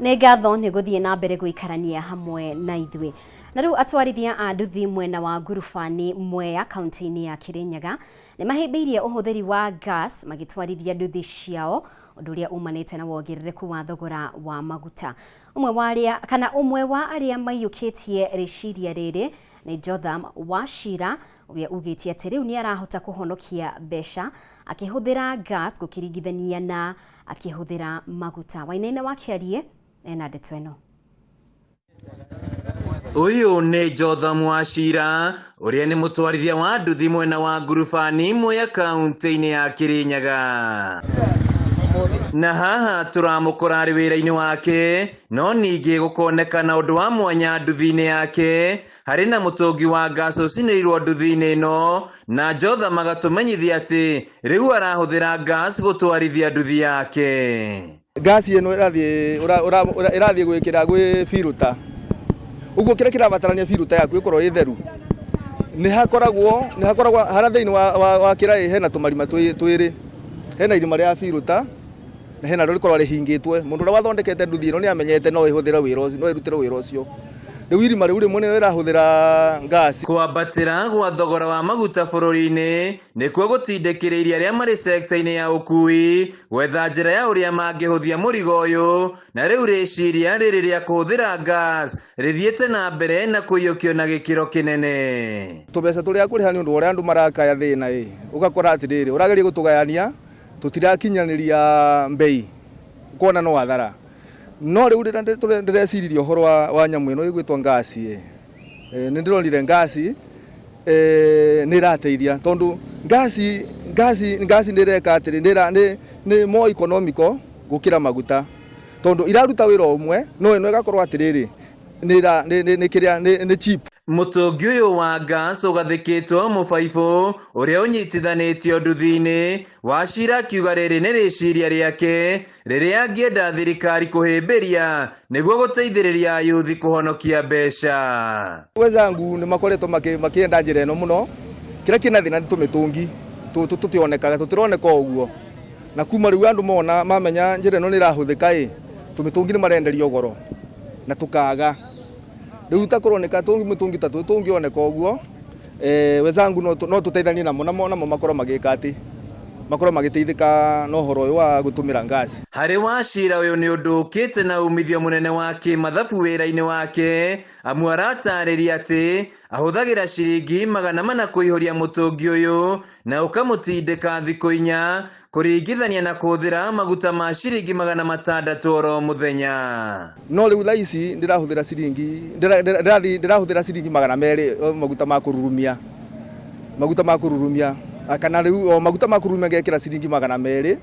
Nĩ ngatho nĩ gũthiĩ na mbere gũikarania hamwe na ithuĩ. Na rĩu atwarithia a nduthi mwena wa Ngurubani Mwea kaunti-inĩ ya Kirinyaga nĩ mahĩmbĩirie ũhũthĩri wa gas magĩtwarithia nduthi ciao, ũndũ ũrĩa umanĩte na wongerereku wa thogora wa maguta. Ũmwe wa arĩa kana ũmwe wa arĩa maiyũkĩtie rĩciria rĩrĩ nĩ Jotham Wachira ũrĩa ugĩte atĩ rĩu nĩ arahota kũhonokia mbeca akĩhũthĩra gas gũkĩringithania na akĩhũthĩra maguta. Wainaina wa Kĩarie ena ndeto ĩno. Ũyũ nĩ Jotham Wachira ũrĩa nĩ mũtwarithia wa nduthi mwena wa Ngurubani Mwea kaunti-inĩ ya Kirinyaga. Na haha tũramũkora arĩ wĩra-inĩ wake, no ningĩ gũkonekana ũndũ wa mwanya nduthi-inĩ yake harĩ na mũtũngi wa gas ũcinĩirwo nduthi-inĩ ĩno, na Jotham agatũmenyithia atĩ rĩu arahũthĩra gas gũtwarithia nduthi yake. Gas ĩno ĩrathiĩ gwĩkĩra gwĩ biruta. Ũguo kĩrĩa kĩrabatarania biruta yaku ĩkorwo ĩ theru. Nĩ hakoragwo harĩa thĩinĩ wa kĩraĩ hena tũmarima twĩrĩ. Hena irima rĩa biruta na hena rĩrĩa rĩkoragwo rĩhingĩtwo. Mũndũ ũrĩa wathondekete nduthi ĩno nĩ amenyete no ĩhũthĩre wĩra ũcio, no ĩrutĩre wĩra ũcio. Rĩu irima rĩu rĩmwe nĩrĩo rĩrahũthĩra gas. Kwambatĩra gwa thogora wa maguta bũrũri-inĩ nĩkuo gũtindĩkĩrĩirie arĩa marĩ sekta-inĩ ya ũkui gwetha njĩra ya ũrĩa mangĩhũthia mũrigo ũyũ, na rĩu rĩciria rĩrĩ rĩa kũhũthĩra gas rĩthiĩte na mbere na kũiyũkio na gĩkĩro kĩnene. Tũbeca tũrĩa kũrĩha nĩ ũndũ wa ũrĩa andũ marakaya thĩna ĩ, ũgakora atĩrĩrĩ, ũrageria gũtũgayania tũtirakinyanĩria mbei, ũkona no athara. No rĩu ndĩreciririe ũhoro wa nyamũ ĩno ĩgwĩtwo ngasi ĩ. Nĩ ndĩronire ngasi nĩ ĩrateithia tondũ ngasi nĩ ĩreka atĩrĩ, nĩ more economical gũkĩra maguta tondũ iraruta wĩra ũmwe, no ĩno ĩgakorwo atĩrĩrĩ nĩ cheap. Mũtũngi ũyũ wa gas ũgathĩkĩtwo mũbaibũ ũrĩa ũnyitithanĩtio nduthi-inĩ. Wachira akiuga rĩrĩ nĩ rĩciria rĩake rĩrĩa angĩenda thirikari kũhĩmbĩria nĩguo gũteithĩrĩria ayuthi kũhonokia mbeca. Wenzangu nĩ makoretwo makĩenda njĩra ĩno mũno. Kĩrĩa kĩna thĩna nĩ tũmĩtũngi tũtionekaga, tũtironeka ũguo. Na kuma rĩu andũ mona mamenya njĩra ĩno nĩ ĩrahũthĩka ĩ, tũmĩtũngi nĩ marenderio goro na tũkaga. Rĩu ta kũroneka mũtũngi ta tũngĩoneka ũguo, wenzangu no tũteithanie namo namo makorwo magĩka atĩ makorwo magĩteithĩka na ũhoro ũyũ wa gũtũmĩra ngasi. Harĩ Wachira ũyũ nĩ ũndũ ũkĩte na umithio mũnene wa kĩmathabu wĩra-inĩ wake, amu aratarĩria atĩ ahũthagĩra ciringi 400 kũihũria mũtũngi ũyũ na ũkamũtindĩka thikũ 4 kũringithania na kũhũthĩra maguta ma ciringi 600 oro mũthenya. No rĩu thaa ici ndĩrahũthĩra ciringi ndĩrahũthĩra ciringi 200 maguta ma kũrurumia. Maguta ma kũrurumia kana rĩu o maguta ma kũrurumia ngekĩra ciringi 200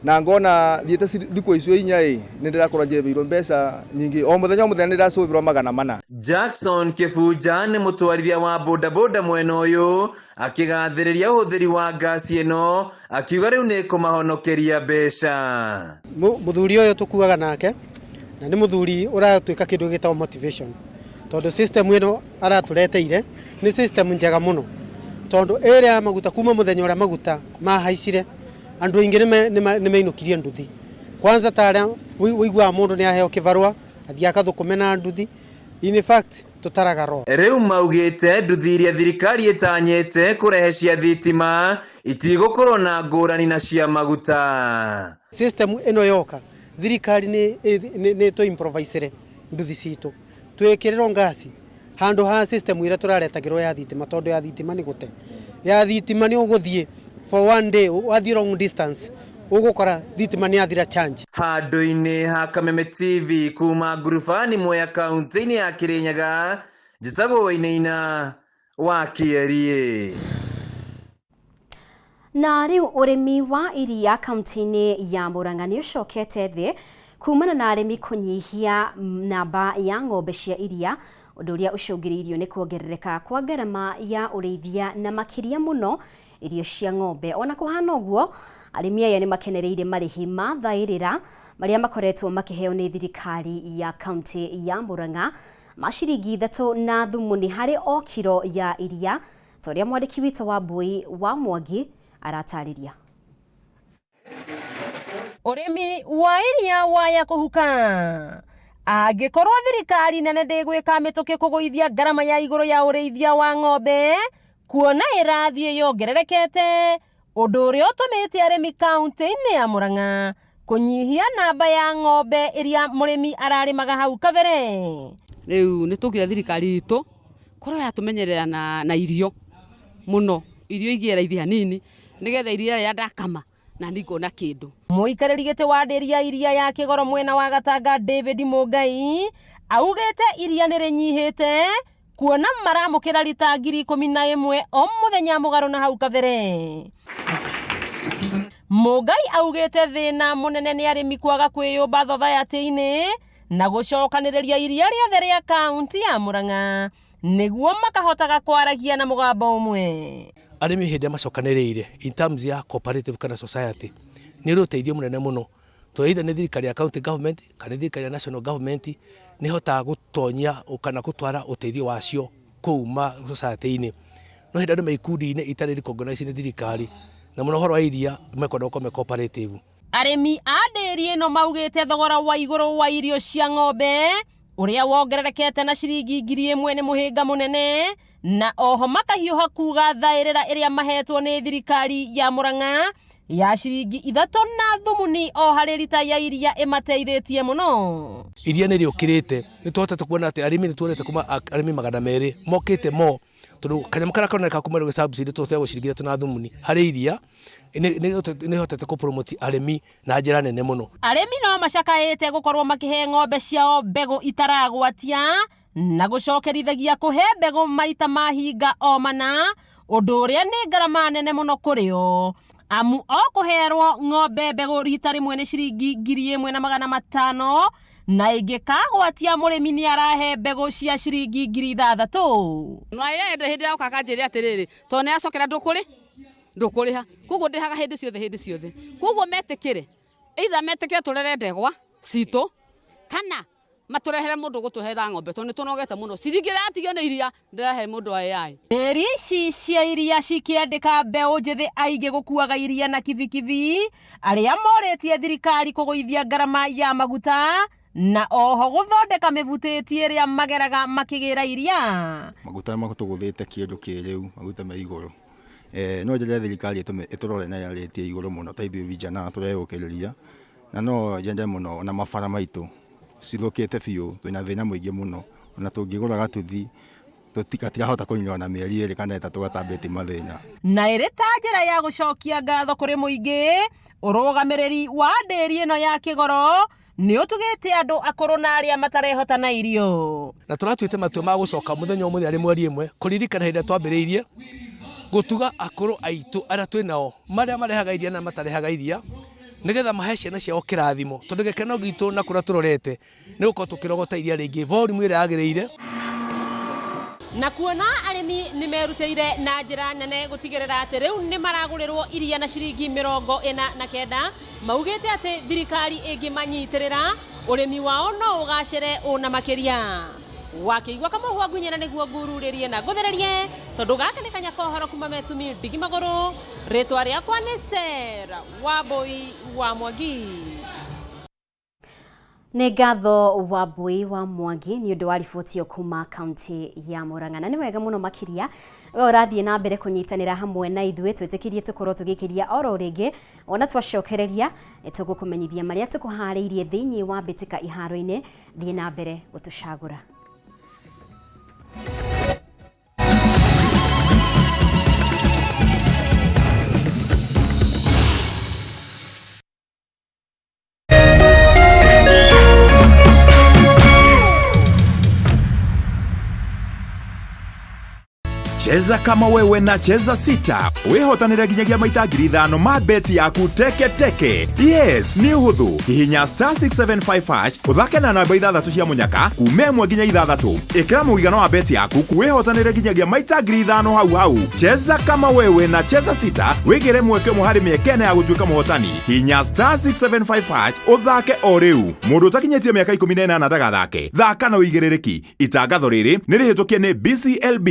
na ngona thiĩte thikũ icio 4 ĩ nĩ ndĩrakorwo njĩrĩirwo mbeca nyingĩ o mũthenya o mũthenya nĩ ndĩracũbĩrwo 400. Jackson Kĩbunja nĩ mũtwarithia wa bodaboda mwena ũyũ akĩgathĩrĩria ũhũthĩri wa ngasi ĩno akiuga rĩu nĩ kũmahonokeria mbeca. Mũthuri ũyũ tũkuaga nake na nĩ mũthuri ũratuĩka kĩndũ gĩtagwo motivation tondũ system ĩno aratũreteire nĩ system njega mũno tondũ ĩrĩa ya maguta kuma mũthenya ũrĩa maguta mahaicire andũ aingĩ nĩ mainũkirie nduthi. Kwanza ta arĩa ũiguaga mũndũ nĩ aheo kĩbarũa athiĩ akathũkũme na nduthi, in fact tũtaraga roho. Rĩu maugĩte nduthi iria thirikari ĩtanyĩte kũrehe cia thitima itigũkorwo na ngũrani na cia maguta. System ĩno yoka thirikari nĩ tũ improvisere nduthi citũ twĩkĩrĩrwo ngasi handũ ha system ĩrĩa tũraretagĩrwo ya thitima tondũ ya thitima nĩ gũte. Ya thitima nĩ ũgũthiĩ for one day wathiĩ long distance ũgũkora thitima nĩ yathira charge. Handũ-inĩ ha Kameme TV kuma Ngurubani Mwea kaunti-inĩ ya Kirinyaga, njĩtagwo Wainaina wa Kĩerie. Na rĩu ũrĩmi wa iria kaunti-inĩ ya Murang'a nĩ ũcokete thĩ kumana na arĩmi kũnyihia namba ya ng'ombe cia iria, ũndũ ũrĩa ũcũngĩrĩirio nĩ kuongerereka kwa ngarama ya ũrĩithia na makĩria mũno irio cia ng'ombe. Ona kũhana ũguo, arĩmi aya nĩ makenereire marĩhi ma thaĩrĩra marĩa makoretwo makĩheo nĩ thirikari ya kaunti ya Murang'a ma ciringi 3 na thumuni harĩ o kiro ya iria, ta ũrĩa mwandĩki witũ wa Mbui wa Mwangi aratarĩria. Ũrĩmi wa iria waya kũhuka angĩkorwo thirikari nene ndĩgwĩka mĩtũkĩ kũgũithia ngarama ya igũrũ ya ũrĩithia wa ng'ombe kuona ĩrathiĩ yongererekete, ũndũ ũrĩa ũtũmĩte arĩmi kaunti-inĩ ya Murang'a kũnyihia namba ya ng'ombe iria mũrĩmi ararĩmaga hau kabere. Rĩu nĩ tũngĩra thirikari itũ korwo yatũmenyerera na irio mũno, irio igĩe raithi hanini nĩgetha iria rĩrĩa ndakama na niĩ ngona kĩndũ. Mũikarĩri gĩtĩ wa ndĩri ya iria ya Kĩgoro mwena wa Gatanga David Mũngai augĩte iria nĩ rĩnyihĩte kuona maramũkĩra rita 11,000 o mũthenya mũgarũ na hau kabere. Mũngai augĩte thĩna mũnene nĩ arĩmi kwaga kwĩyũmba thothayatĩ-inĩ na gũcokanĩrĩria iria rĩothe rĩa kaunti ya Murang'a nĩguo makahotaga kwaragia na mũgambo ũmwe. Arĩmi hĩndĩ ĩrĩa macokanĩrĩire in terms ya cooperative kana society nĩ ũrĩ ũteithio mũnene mũno tondũ either nĩ thirikari ya county government kana nĩ thirikari ya national government nĩ ĩhotaga gũtonyia kana gũtwara ũteithio wacio kũu ma society-inĩ. No hĩndĩ ĩrĩa andũ me ikundi-inĩ itarĩ recognized nĩ thirikari na mũno ũhoro wa iria mekwenda gũkorwo me cooperative. Arĩmi a ndĩri ĩno maugĩte thogora wa igũrũ wa irio cia ng'ombe ũrĩa wongererekete na ciringi 1,000 nĩ mũhĩnga mũnene, na oho makahiũha kuga thaĩrĩra ĩrĩa mahetwo nĩ thirikari ya Murang'a ya ciringi 3 na thumuni o harĩ rita ya iria ĩmateithĩtie mũno. Iria nĩ rĩũkĩrĩte, nĩ tũhotete kuona atĩ arĩmi nĩ tuonete kuma arĩmi 200 mokĩte mo tondũ kanyamũ karĩa karoneka kuma rĩu subsidy tũheagwo ciringi 3 na thumuni harĩ iria nĩ ĩhotete kũ promote arĩmi na njĩra nene mũno. Arĩmi no macakaĩte gũkorwo makĩhe ng'ombe ciao mbegũ itaragwatia na gũcokerithagia kũhe mbegũ maita mahinga o mana, ũndũ ũrĩa nĩ ngarama nene mũno kũrĩ o, amu o kũherwo ng'ombe mbegũ rita rĩmwe nĩ ciringi 1,500 na ĩngĩkagwatia mũrĩmi nĩ arahe mbegũ cia ciringi 6,000. Na yende hĩndĩ yoka akanjĩra atĩrĩrĩ, tondũ nĩ acokera ndũkũrĩ ndũkũrĩha, koguo ndĩhaga hĩndĩ ciothe hĩndĩ ciothe, koguo metĩkĩre either metĩkĩre tũrere ndegwa citũ kana matũrehere mũndũ gũtũhera ng'ombe tondũ nĩ tũnogete mũno. Ciringi ĩrĩa yatigio nĩ iria ndĩrahe mũndũ wa AI. Ndĩri ici cia iria cikĩandĩka mbeũ njĩthĩ aingĩ gũkuaga iria na kibikibi, arĩa morĩtie thirikari kũgũithia ngarama ya maguta na oho gũthondeka mĩbutĩti ĩrĩa mageraga makĩgĩra iria. Maguta matũgũthĩte kĩndũ kĩrĩu, maguta me igũrũ. No njende thirikari ĩtũrore na yarĩtie igũrũ mũno ta ithuĩ vijana tũreyũkĩrĩria, na no nyende mũno ona mabara maitũ cithũkĩte biũ, twĩna thĩna mũingĩ mũno, ona tũngĩgũra gatuthi gatirahota kũninwo na mĩeri 2 kana 3 gatambĩtie mathĩna. Na ĩrĩ ta njĩra ya gũcokia ngatho kũrĩ mũingĩ, ũrũgamĩrĩri wa ndĩri ĩno ya Kĩgoro nĩ ũtugĩte andũ akũrũ na arĩa matarehota na irio. Na tũratuĩte matua ma gũcoka mũthenya ũmũthĩ arĩ mweri 1 kũririkana hĩndĩ ĩrĩa twambĩrĩirie gũtuga akũrũ aitũ arĩa twĩ nao marĩa marehaga iria na matarehaga iria, nĩgetha mahe ciana ciao kĩrathimo, tondũ gĩkeno gitũ na kũrĩa tũrorete nĩ gũkorwo tũkĩrogota iria rĩingĩ volume ĩrĩa yagĩrĩire. Na kuona arĩmi nĩ merutĩire na njĩra nene gũtigĩrĩra atĩ rĩu nĩ maragũrĩrwo iria na ciringi 49, maugĩte atĩ thirikari ĩngĩmanyitĩrĩra ũrĩmi wao no ũgacĩre ũna makĩria. Wakĩigua kamũhwa ngunyĩra nĩguo ngururĩrie na ngũthererie, tondũ gaka nĩ kanya kohoro kuma metumi ndigi magũrũ. Rĩtwa rĩakwa nĩ Sarah Wambui wa Mwangi. Nĩ ngatho Wambui wa Mwangi nĩ ũndũ wa riboti ĩyo kuma kaunti ya Murang'a, na nĩ wega mũno makĩria we ũrathiĩ na mbere kũnyitanĩra hamwe na ithuĩ, twĩtĩkĩrie tũkorwo tũgĩkĩria oro rĩngĩ, ona twacokereria tũgũkũmenyithia marĩa tũkũharĩirie thĩinĩ wa mbĩtĩka iharo-inĩ. Thiĩ na mbere gũtũcagũra. Cheza kama wewe na Cheza Sita wĩhotanĩre nginyagia maita 5,000 ma beti yaku teke teke. Yes, nĩ ũhũthũ. Hihinya star 675 hash ũthake na namba ithathatũ cia mũnyaka kuma 1 nginya 6. Ĩkĩra mũigana wa beti yaku wĩhotanĩre nginyagia maita 5,000 hau hau. Cheza kama wewe na Cheza Sita wĩgĩre mweke ũmwe harĩ mĩeke ĩna ya gũtuĩka mũhotani. Hihinya star 675 hash ũthake o rĩu. Mũndũ ũtakinyĩtie mĩaka 18 ndagathake. Thaka na ũigĩrĩrĩki. Itangatho rĩrĩ nĩ rĩhĩtũkie nĩ BCLB.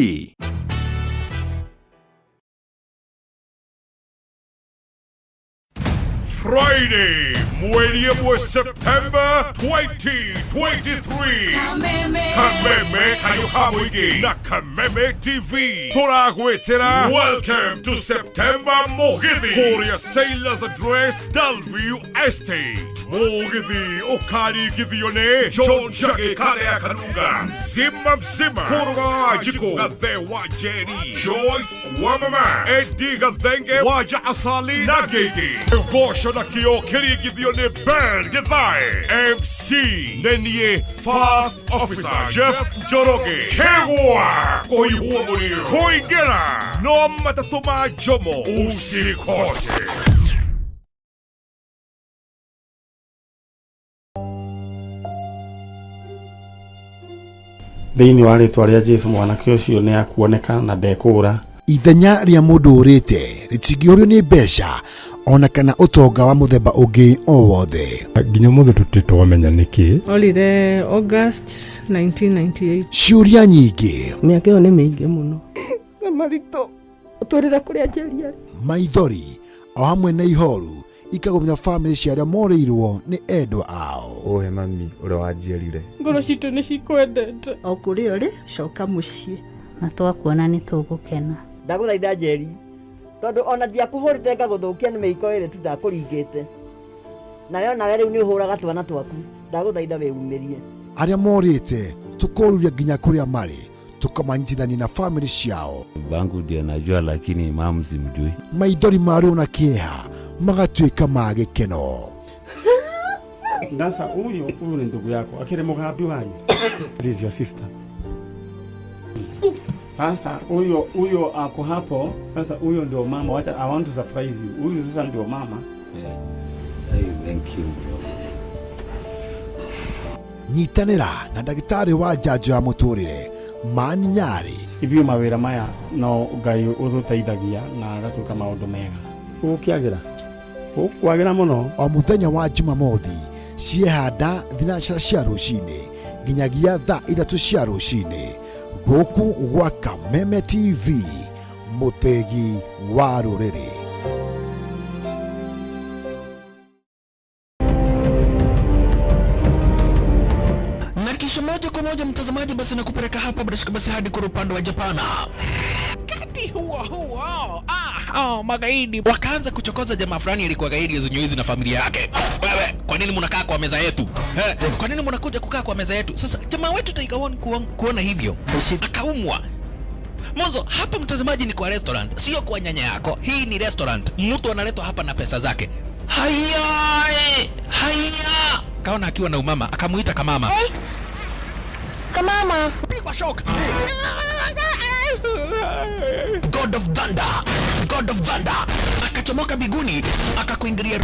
Friday, mweri ĩmwe September 2023. Kameme. Kameme kayũ ka mũingĩ na Kameme TV tũragwĩtĩra Welcome to September Mũgithi kũrĩa Sailors Address, Dalview Estate. Mũgithi ũkaringithio nĩ John Njagi Karĩa Kanunga, mzima mzima Kũrũga wa Njikũ, Gathe wa Njeri, Joyce wa Mama, Eddie Gathenge Waja Asali na Gigi. Gosho na kĩo kĩringithio nĩ Ben Githae, MC nĩ niĩ First Officer Jeff Njoroge. Kĩgwa kũihwo mũrĩo kũingĩra no matatũ ma Jomo, usikose. Thĩinĩ wa rĩtwa rĩa Jesu mwanake ũcio nĩ akuoneka na ndekũũra. Ithenya rĩa mũndũ ũrĩte rĩtingĩũrio nĩ mbeca ona kana ũtonga wa mũthemba ũngĩ o wothe. Nginya ũmũthĩ tũtirĩ twamenya nĩkĩ. Orire August 1998. Ciũria nyingĩ, Mĩaka ĩyo nĩ mĩingĩ mũno. Na maritũ ũtwĩrĩre kũrĩa Njeri arĩ. Maithori o hamwe na ihoru ikagũmĩra bamĩrĩ cia arĩa morĩirwo nĩ endwa ao. Ũhe mami ũrĩa wanjiarire. Ngoro citũ nĩ cikwendete. O kũrĩa ũrĩ, coka mũciĩ. Na twakuona nĩ tũgũkena. Ndagũthaitha Njeri, tondũ ona ndiakũhũrĩte ngagũthũkia nĩ mĩiko ĩrĩ tu ndakũringĩte, nawe onawe rĩu nĩ ũhũraga twana twaku. Ndagũthaitha wĩumĩrie. Arĩa morĩte tũkoruria nginya kũrĩa marĩ, tũkamanyitithania na bamĩrĩ ciao. Babangu ndiye anajua, lakini mamu simjui. Maithori ma ruo na kĩeha magatuĩka ma gĩkeno. Sasa huyu ni ndugu yako akiri mugambi wanyu. This is your sister. Sasa huyo ako hapo. Sasa huyo ndio mama. Wacha, I want to surprise you. Huyu sasa ndio mama. Yeah. Hey, thank you bro. Nyitanĩra na ndagĩtarĩ wa njanjo ya mũtũrĩre Mani Nyarĩ. Ithuĩ mawĩra maya no Ngai ũtũteithagia na agatuĩka maũndũ mega. Ũgũkĩagĩra, ũkwagĩra mũno. O mũthenya wa Jumamothi ciehanda thinacara cia rũcinĩ nginyagia thaa 3 cia rũcinĩ gũkũ gwa Kameme TV, mũthĩgi wa rũrĩrĩ. Na kisha moja kwa moja mtazamaji, basi nakupeleka hapa bila shaka basi hadi kwa upande wa Japana. Wakati huo huo, magaidi wakaanza kuchokoza jamaa fulani alikuwa gaidi zenye na familia yake. Wewe, kwa nini mnakaa kwa meza yetu? Kwa nini mnakuja kukaa kwa meza yetu? Sasa jamaa wetu Tiger One kuona hivyo akaumwa. Mwanzo hapa mtazamaji ni kwa restaurant, sio kwa nyanya yako. Hii ni restaurant. Mtu analetwa hapa na pesa zake. Haya, haya. Kaona akiwa na umama, akamuita kamama. Hey. Kamama. Pigwa shock. God of Thunder, God of Thunder. Akachomoka biguni, akakuingilia.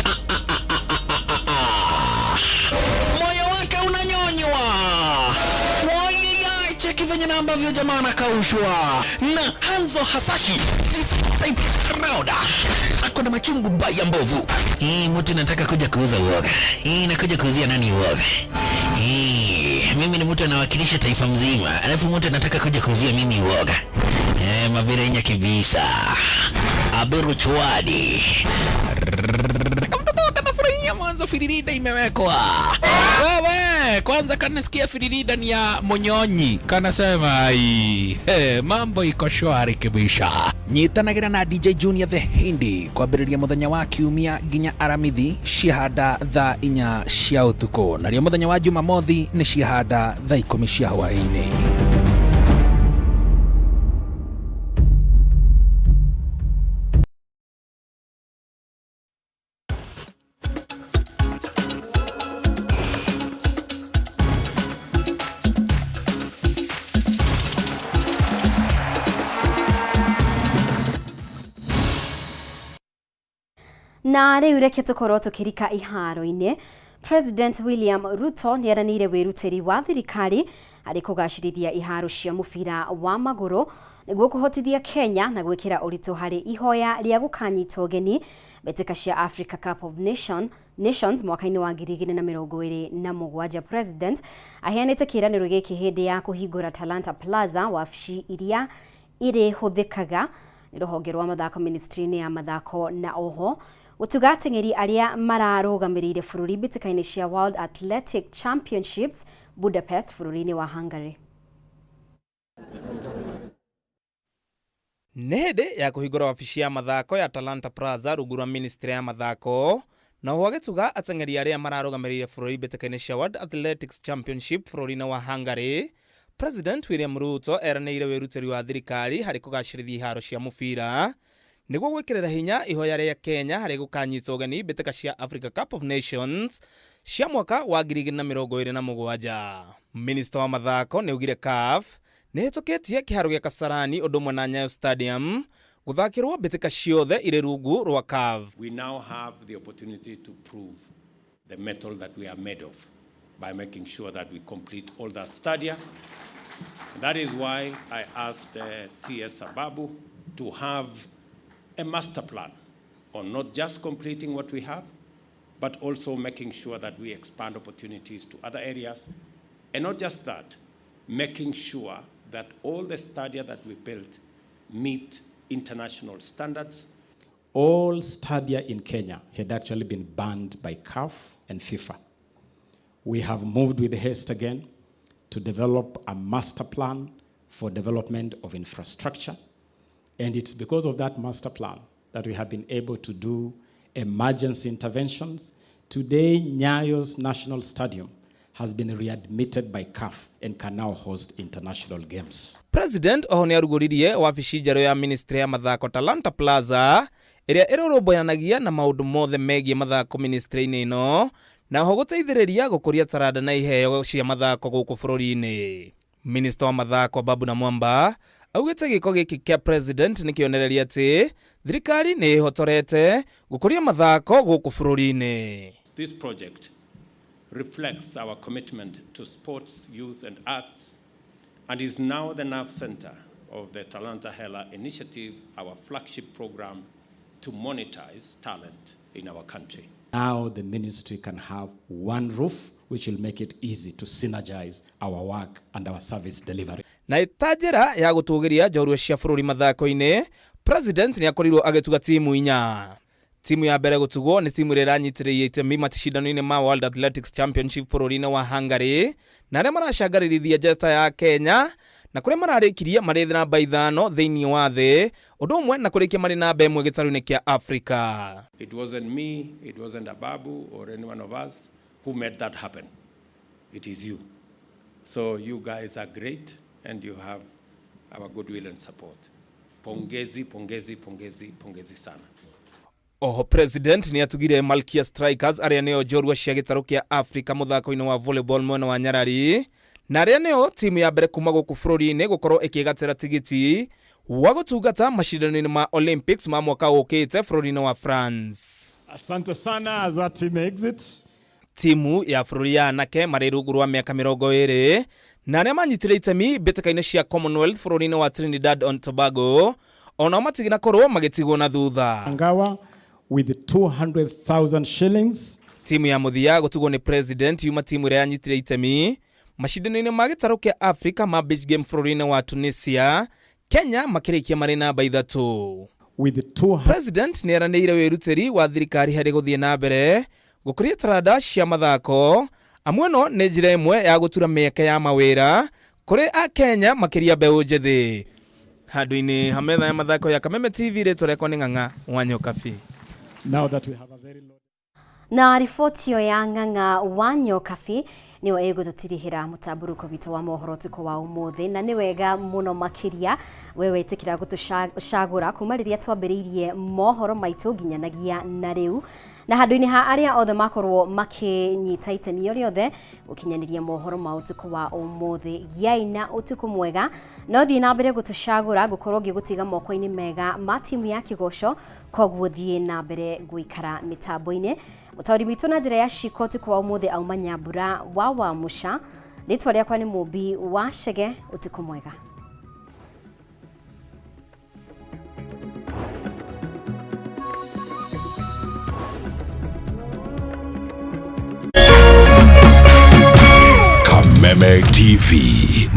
Moyo wake unanyonywa. Moyo, cheki venye na ambavyo jamaa anakaushwa. Na Hanzo Hasashi this time round ako na machungu baya mbovu. Hii mtu nataka kuja kuuza uoga. Hii nakuja kuuzia nani uoga? Hii mimi ni mtu anawakilisha taifa mzima, alafu mtu anataka kuja kuuzia mimi uoga. Mabirenya kibisa. Abiru chwadi. Mtoto kanafurahia mwanzo firirida imewekwa. Wewe, kwanza kanasikia firirida ni ya monyonyi. Kanasema ai, mambo iko shwari kibisha. Nyitanagira na DJ Junior the Hindi kwambĩrĩria mũthenya wa kiumia nginya aramithi ciahanda thaa 4 cia ũtukũ, narĩo mũthenya wa Jumamothi nĩ ciahanda thaa 10 cia hwaĩ-inĩ. Na rĩu reke tũkorwo tũkĩrika iharo-inĩ. President William Ruto nĩ eranĩire wĩrutĩri wa thirikari harĩ kũgacĩrithia iharo cia mũbira wa magũrũ nĩguo kũhotithia Kenya na gwĩkĩra ũritũ harĩ ihoya rĩa gũkanyita ũgeni mbĩtĩka cia Africa Cup of Nations mwaka-inĩ wa 2027. President aheanĩte kĩĩranĩro gĩkĩ hĩndĩ ya kũhingũra Talanta Plaza, wabici iria irĩhũthĩkaga nĩ rũhonge rwa mathako ministry-inĩ ya mathako, na oho gũtuga ateng'eri arĩa mararũgamĩrĩire bũrũri mbĩtĩka-inĩ cia World Athletic Championships Budapest bũrũri-inĩ wa Hungary. Nĩ hĩndĩ ya kũhingũra wabici ya mathako ya Talanta Plaza rungu rwa ministry ya mathako, na oho agĩtuga ateng'eri arĩa mararũgamĩrĩire bũrũri mbĩtĩka-inĩ cia World Athletics Championship bũrũri-inĩ wa Hungary, President William Ruto eranĩire wĩrutĩri wa thirikari harĩ kũgacĩrithia iharo cia mũbira nĩguo gwĩkĩrĩra hinya ihoya rĩa Kenya harĩ gũkanyita ũgeni mbĩtĩka cia Africa Cup of Nations cia mwaka wa 2027. Minista wa mathako nĩ augire CAF nĩ ĩhĩtũkĩtie kĩharo gĩa Kasarani ũndũ ũmwe na Nyayo Stadium gũthakĩrwo mbĩtĩka ciothe irĩ rungu rwa CAF. We now have the opportunity to prove the metal that we are made of by making sure that we complete all the stadia. And that is why I asked CS Ababu to have a master plan on not just completing what we have, but also making sure that we expand opportunities to other areas. And not just that, making sure that all the stadia that we built meet international standards. All stadia in Kenya had actually been banned by CAF and FIFA. We have moved with haste again to develop a master plan for development of infrastructure. And it's because of that master plan that we have been able to do emergency interventions. Today, Nyayo's National Stadium has been readmitted by CAF and can now host international games. President oho nĩ arugũririe wabici njerũ ya ministry ya mathako Talanta Plaza ĩrĩa ĩrũrũmbũyanagia na maũndũ mothe megiĩ mathako ministry-inĩ ĩno, na oho gũteithĩrĩria gũkũria taranda na iheo cia mathako gũkũ bũrũri-inĩ. Minista wa mathako Babu na Mwamba augĩte gĩko gĩkĩ kĩa president nĩ kĩonereria atĩ thirikari nĩ ĩhotorete gũkũria mathako gũkũ bũrũri-inĩ. This project reflects our commitment to sports, youth, and arts, and is now the nerve center of the Talanta Hela initiative, our flagship program to monetize talent in our country. Now the ministry can have one roof, which will make it easy to synergize our work and our service delivery. Na ĩta njĩra ya gũtũgĩria njorua cia bũrũri mathako-inĩ, president nĩ akorirwo agĩtuga timu inya. Timu ya mbere gũtugwo nĩ timu ĩrĩa ĩranyitĩrĩire itemi macindano-inĩ ma World Athletics Championship bũrũri-inĩ wa Hungary, na arĩa maracangarĩrithia njata ya Kenya na kũrĩa mararĩkirie marĩ namba 5 thĩinĩ wa thĩ, ũndũ ũmwe na kũrĩkia marĩ namba 1 gĩtarũ-inĩ kĩa Africa. It wasn't me, it wasn't Ababu or any one of us who made that happen. It is you. So you guys are great and you have our goodwill and support. Pongezi, pongezi, pongezi, pongezi sana. Oho president nĩ atugire Malkia Strikers arĩa nĩo njorua cia gĩtarũ kĩa Africa mũthako-inĩ wa volleyball mwena wa Nyarari, na arĩa nĩo timu ya mbere kuma gũkũ bũrũri-inĩ gũkorwo ĩkĩgatĩra tigiti wa gũtungata macindano-inĩ ma Olympics ma mwaka ũkĩte bũrũri-inĩ wa France. Asante sana as that team exits. Timu ya bũrũri ya anake marĩ rungu rwa mĩaka 20 na arĩa manyitire itemi mbĩtĩka-inĩ cia Commonwealth bũrũri-inĩ wa Trinidad and Tobago onao matiginakorwo magĩtigwo na thutha. Angawa with 200,000 shillings. Timu ya mũthia gũtugwo nĩ president yuma timu ĩrĩa yanyitire itemi macindano-inĩ ma gĩtarũ kĩa Africa ma beach game bũrũri-inĩ wa Tunisia, Kenya makĩrĩkia marĩ namba 3. With two President nĩ eranĩire wĩrutĩri wa thirikari harĩ gũthiĩ na mbere gũkũria taranda cia mathako, amwe no nĩ njĩra ĩmwe ya gũtura mĩeke ya mawĩra kũrĩ Akenya makĩria mbeũ njĩthĩ. Handũ-inĩ ha metha ya mathako ya Kameme TV, rĩtwa rĩakwa nĩ Ng'ang'a wa Nyokabi. Now that we have a very low Na riboti ĩyo ya Ng'ang'a wa Nyokabi Nĩyo ĩgũtũtirihĩra mũtambũrũko witũ wa mohoro ũtukũ wa ũmũthĩ, na nĩ wega mũno makĩria we wetĩkĩra gũtũcagũra kuma rĩrĩa twambĩrĩirie mohoro maitũ nginyanagia na rĩu. Na handũ-inĩ ha arĩa othe makorwo makĩnyita itemi o rĩothe gũkinyanĩria mohoro ma ũtukũ wa ũmũthĩ, gĩai na ũtukũ mwega. No thiĩ na mbere gũtũcagũra, ngũkorwo ngĩgũtiga moko-inĩ mega ma timu ya Kĩgoco, koguo thiĩ na mbere gũikara mĩtambo-inĩ. Mũtaũri witũ na njĩra ya ciko ũtukũ wa ũmũthĩ auma Nyambura wa Wamuca. Rĩtwa rĩakwa nĩ Mũmbi wa Chege. Ũtukũ mwega. Kameme TV,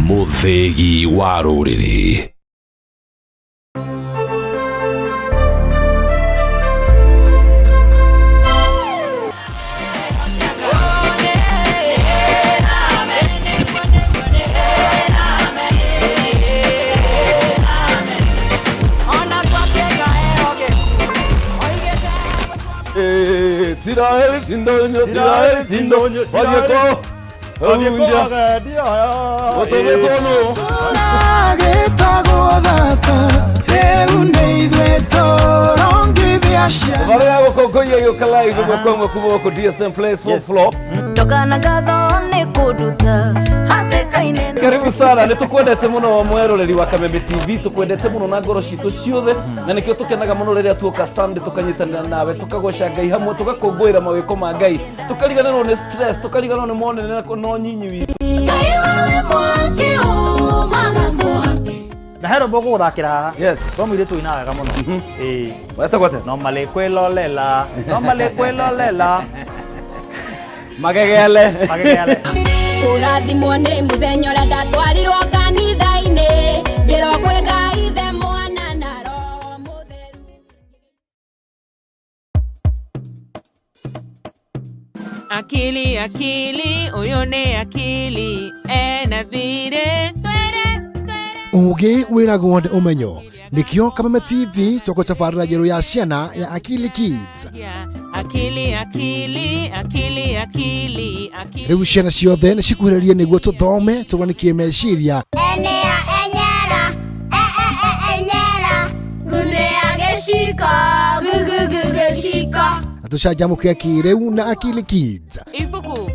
mũthĩgi wa rũrĩrĩ. Siraeli sindonyo, Siraeli sindonyo, wathiĩ kũ? Gũtũmĩtwo nũ? Tũragĩtagwo thata rĩu nĩ ithuĩ tũrongithia ciana. Barĩa gũkũngũiya gĩũka live ĩmwe kwa ĩmwe kuma gũkũ DSM Place fourth floor. Ndoka na ngatho nĩ kũnduta hatĩka-inĩ. Karibu sana, nĩ tũkwendete mũno mweroreri wa Kameme TV, tũkwendete mũno na ngoro citũ ciothe, na nĩkĩo tũkenaga mũno rĩrĩa tuoka Sunday tũkanyitanĩra nawe, tũkagoca Ngai hamwe, tũgakũngũĩra mawĩko ma Ngai, tũkariganĩrwo nĩ stress, tũkariganĩrwo nĩ monene na nyinyi witũ. Ngai wewe mwaki umaga mwaki. Na he rwĩmbo ngũgũthakĩra haha. Yes. Rwa mũirĩtu ũinaga wega mũno. Ĩĩ. Wetagwo atĩa? No malĩ kwĩlolela, no malĩ kwĩlolela. Magegele. Magegele. Kũrathimwo nĩ mũthenya ũrĩa ndatwarirwo kanitha-inĩ, ngĩrwo kwĩ Ngai Ithe, Mwana na Roho Mũtheru. Akili, akili, ũyũ nĩ akili ena thirĩ. Ũgĩ wĩragwo nĩ ũmenyo, nĩkĩo Kameme TV tũgũtabarĩra njerũ ya ciana ya Akili Kids. Akili, akili, akili, akili, akili. Rĩu ciana ciothe nĩ cikuhĩrĩrie nĩguo tũthome tũrwanikie meciria. Enea enyera, e e e enyera, gunea gĩciko, gugugu gĩciko. Na tũcanjamũke kĩrĩu na Akili Kids. Ibuku.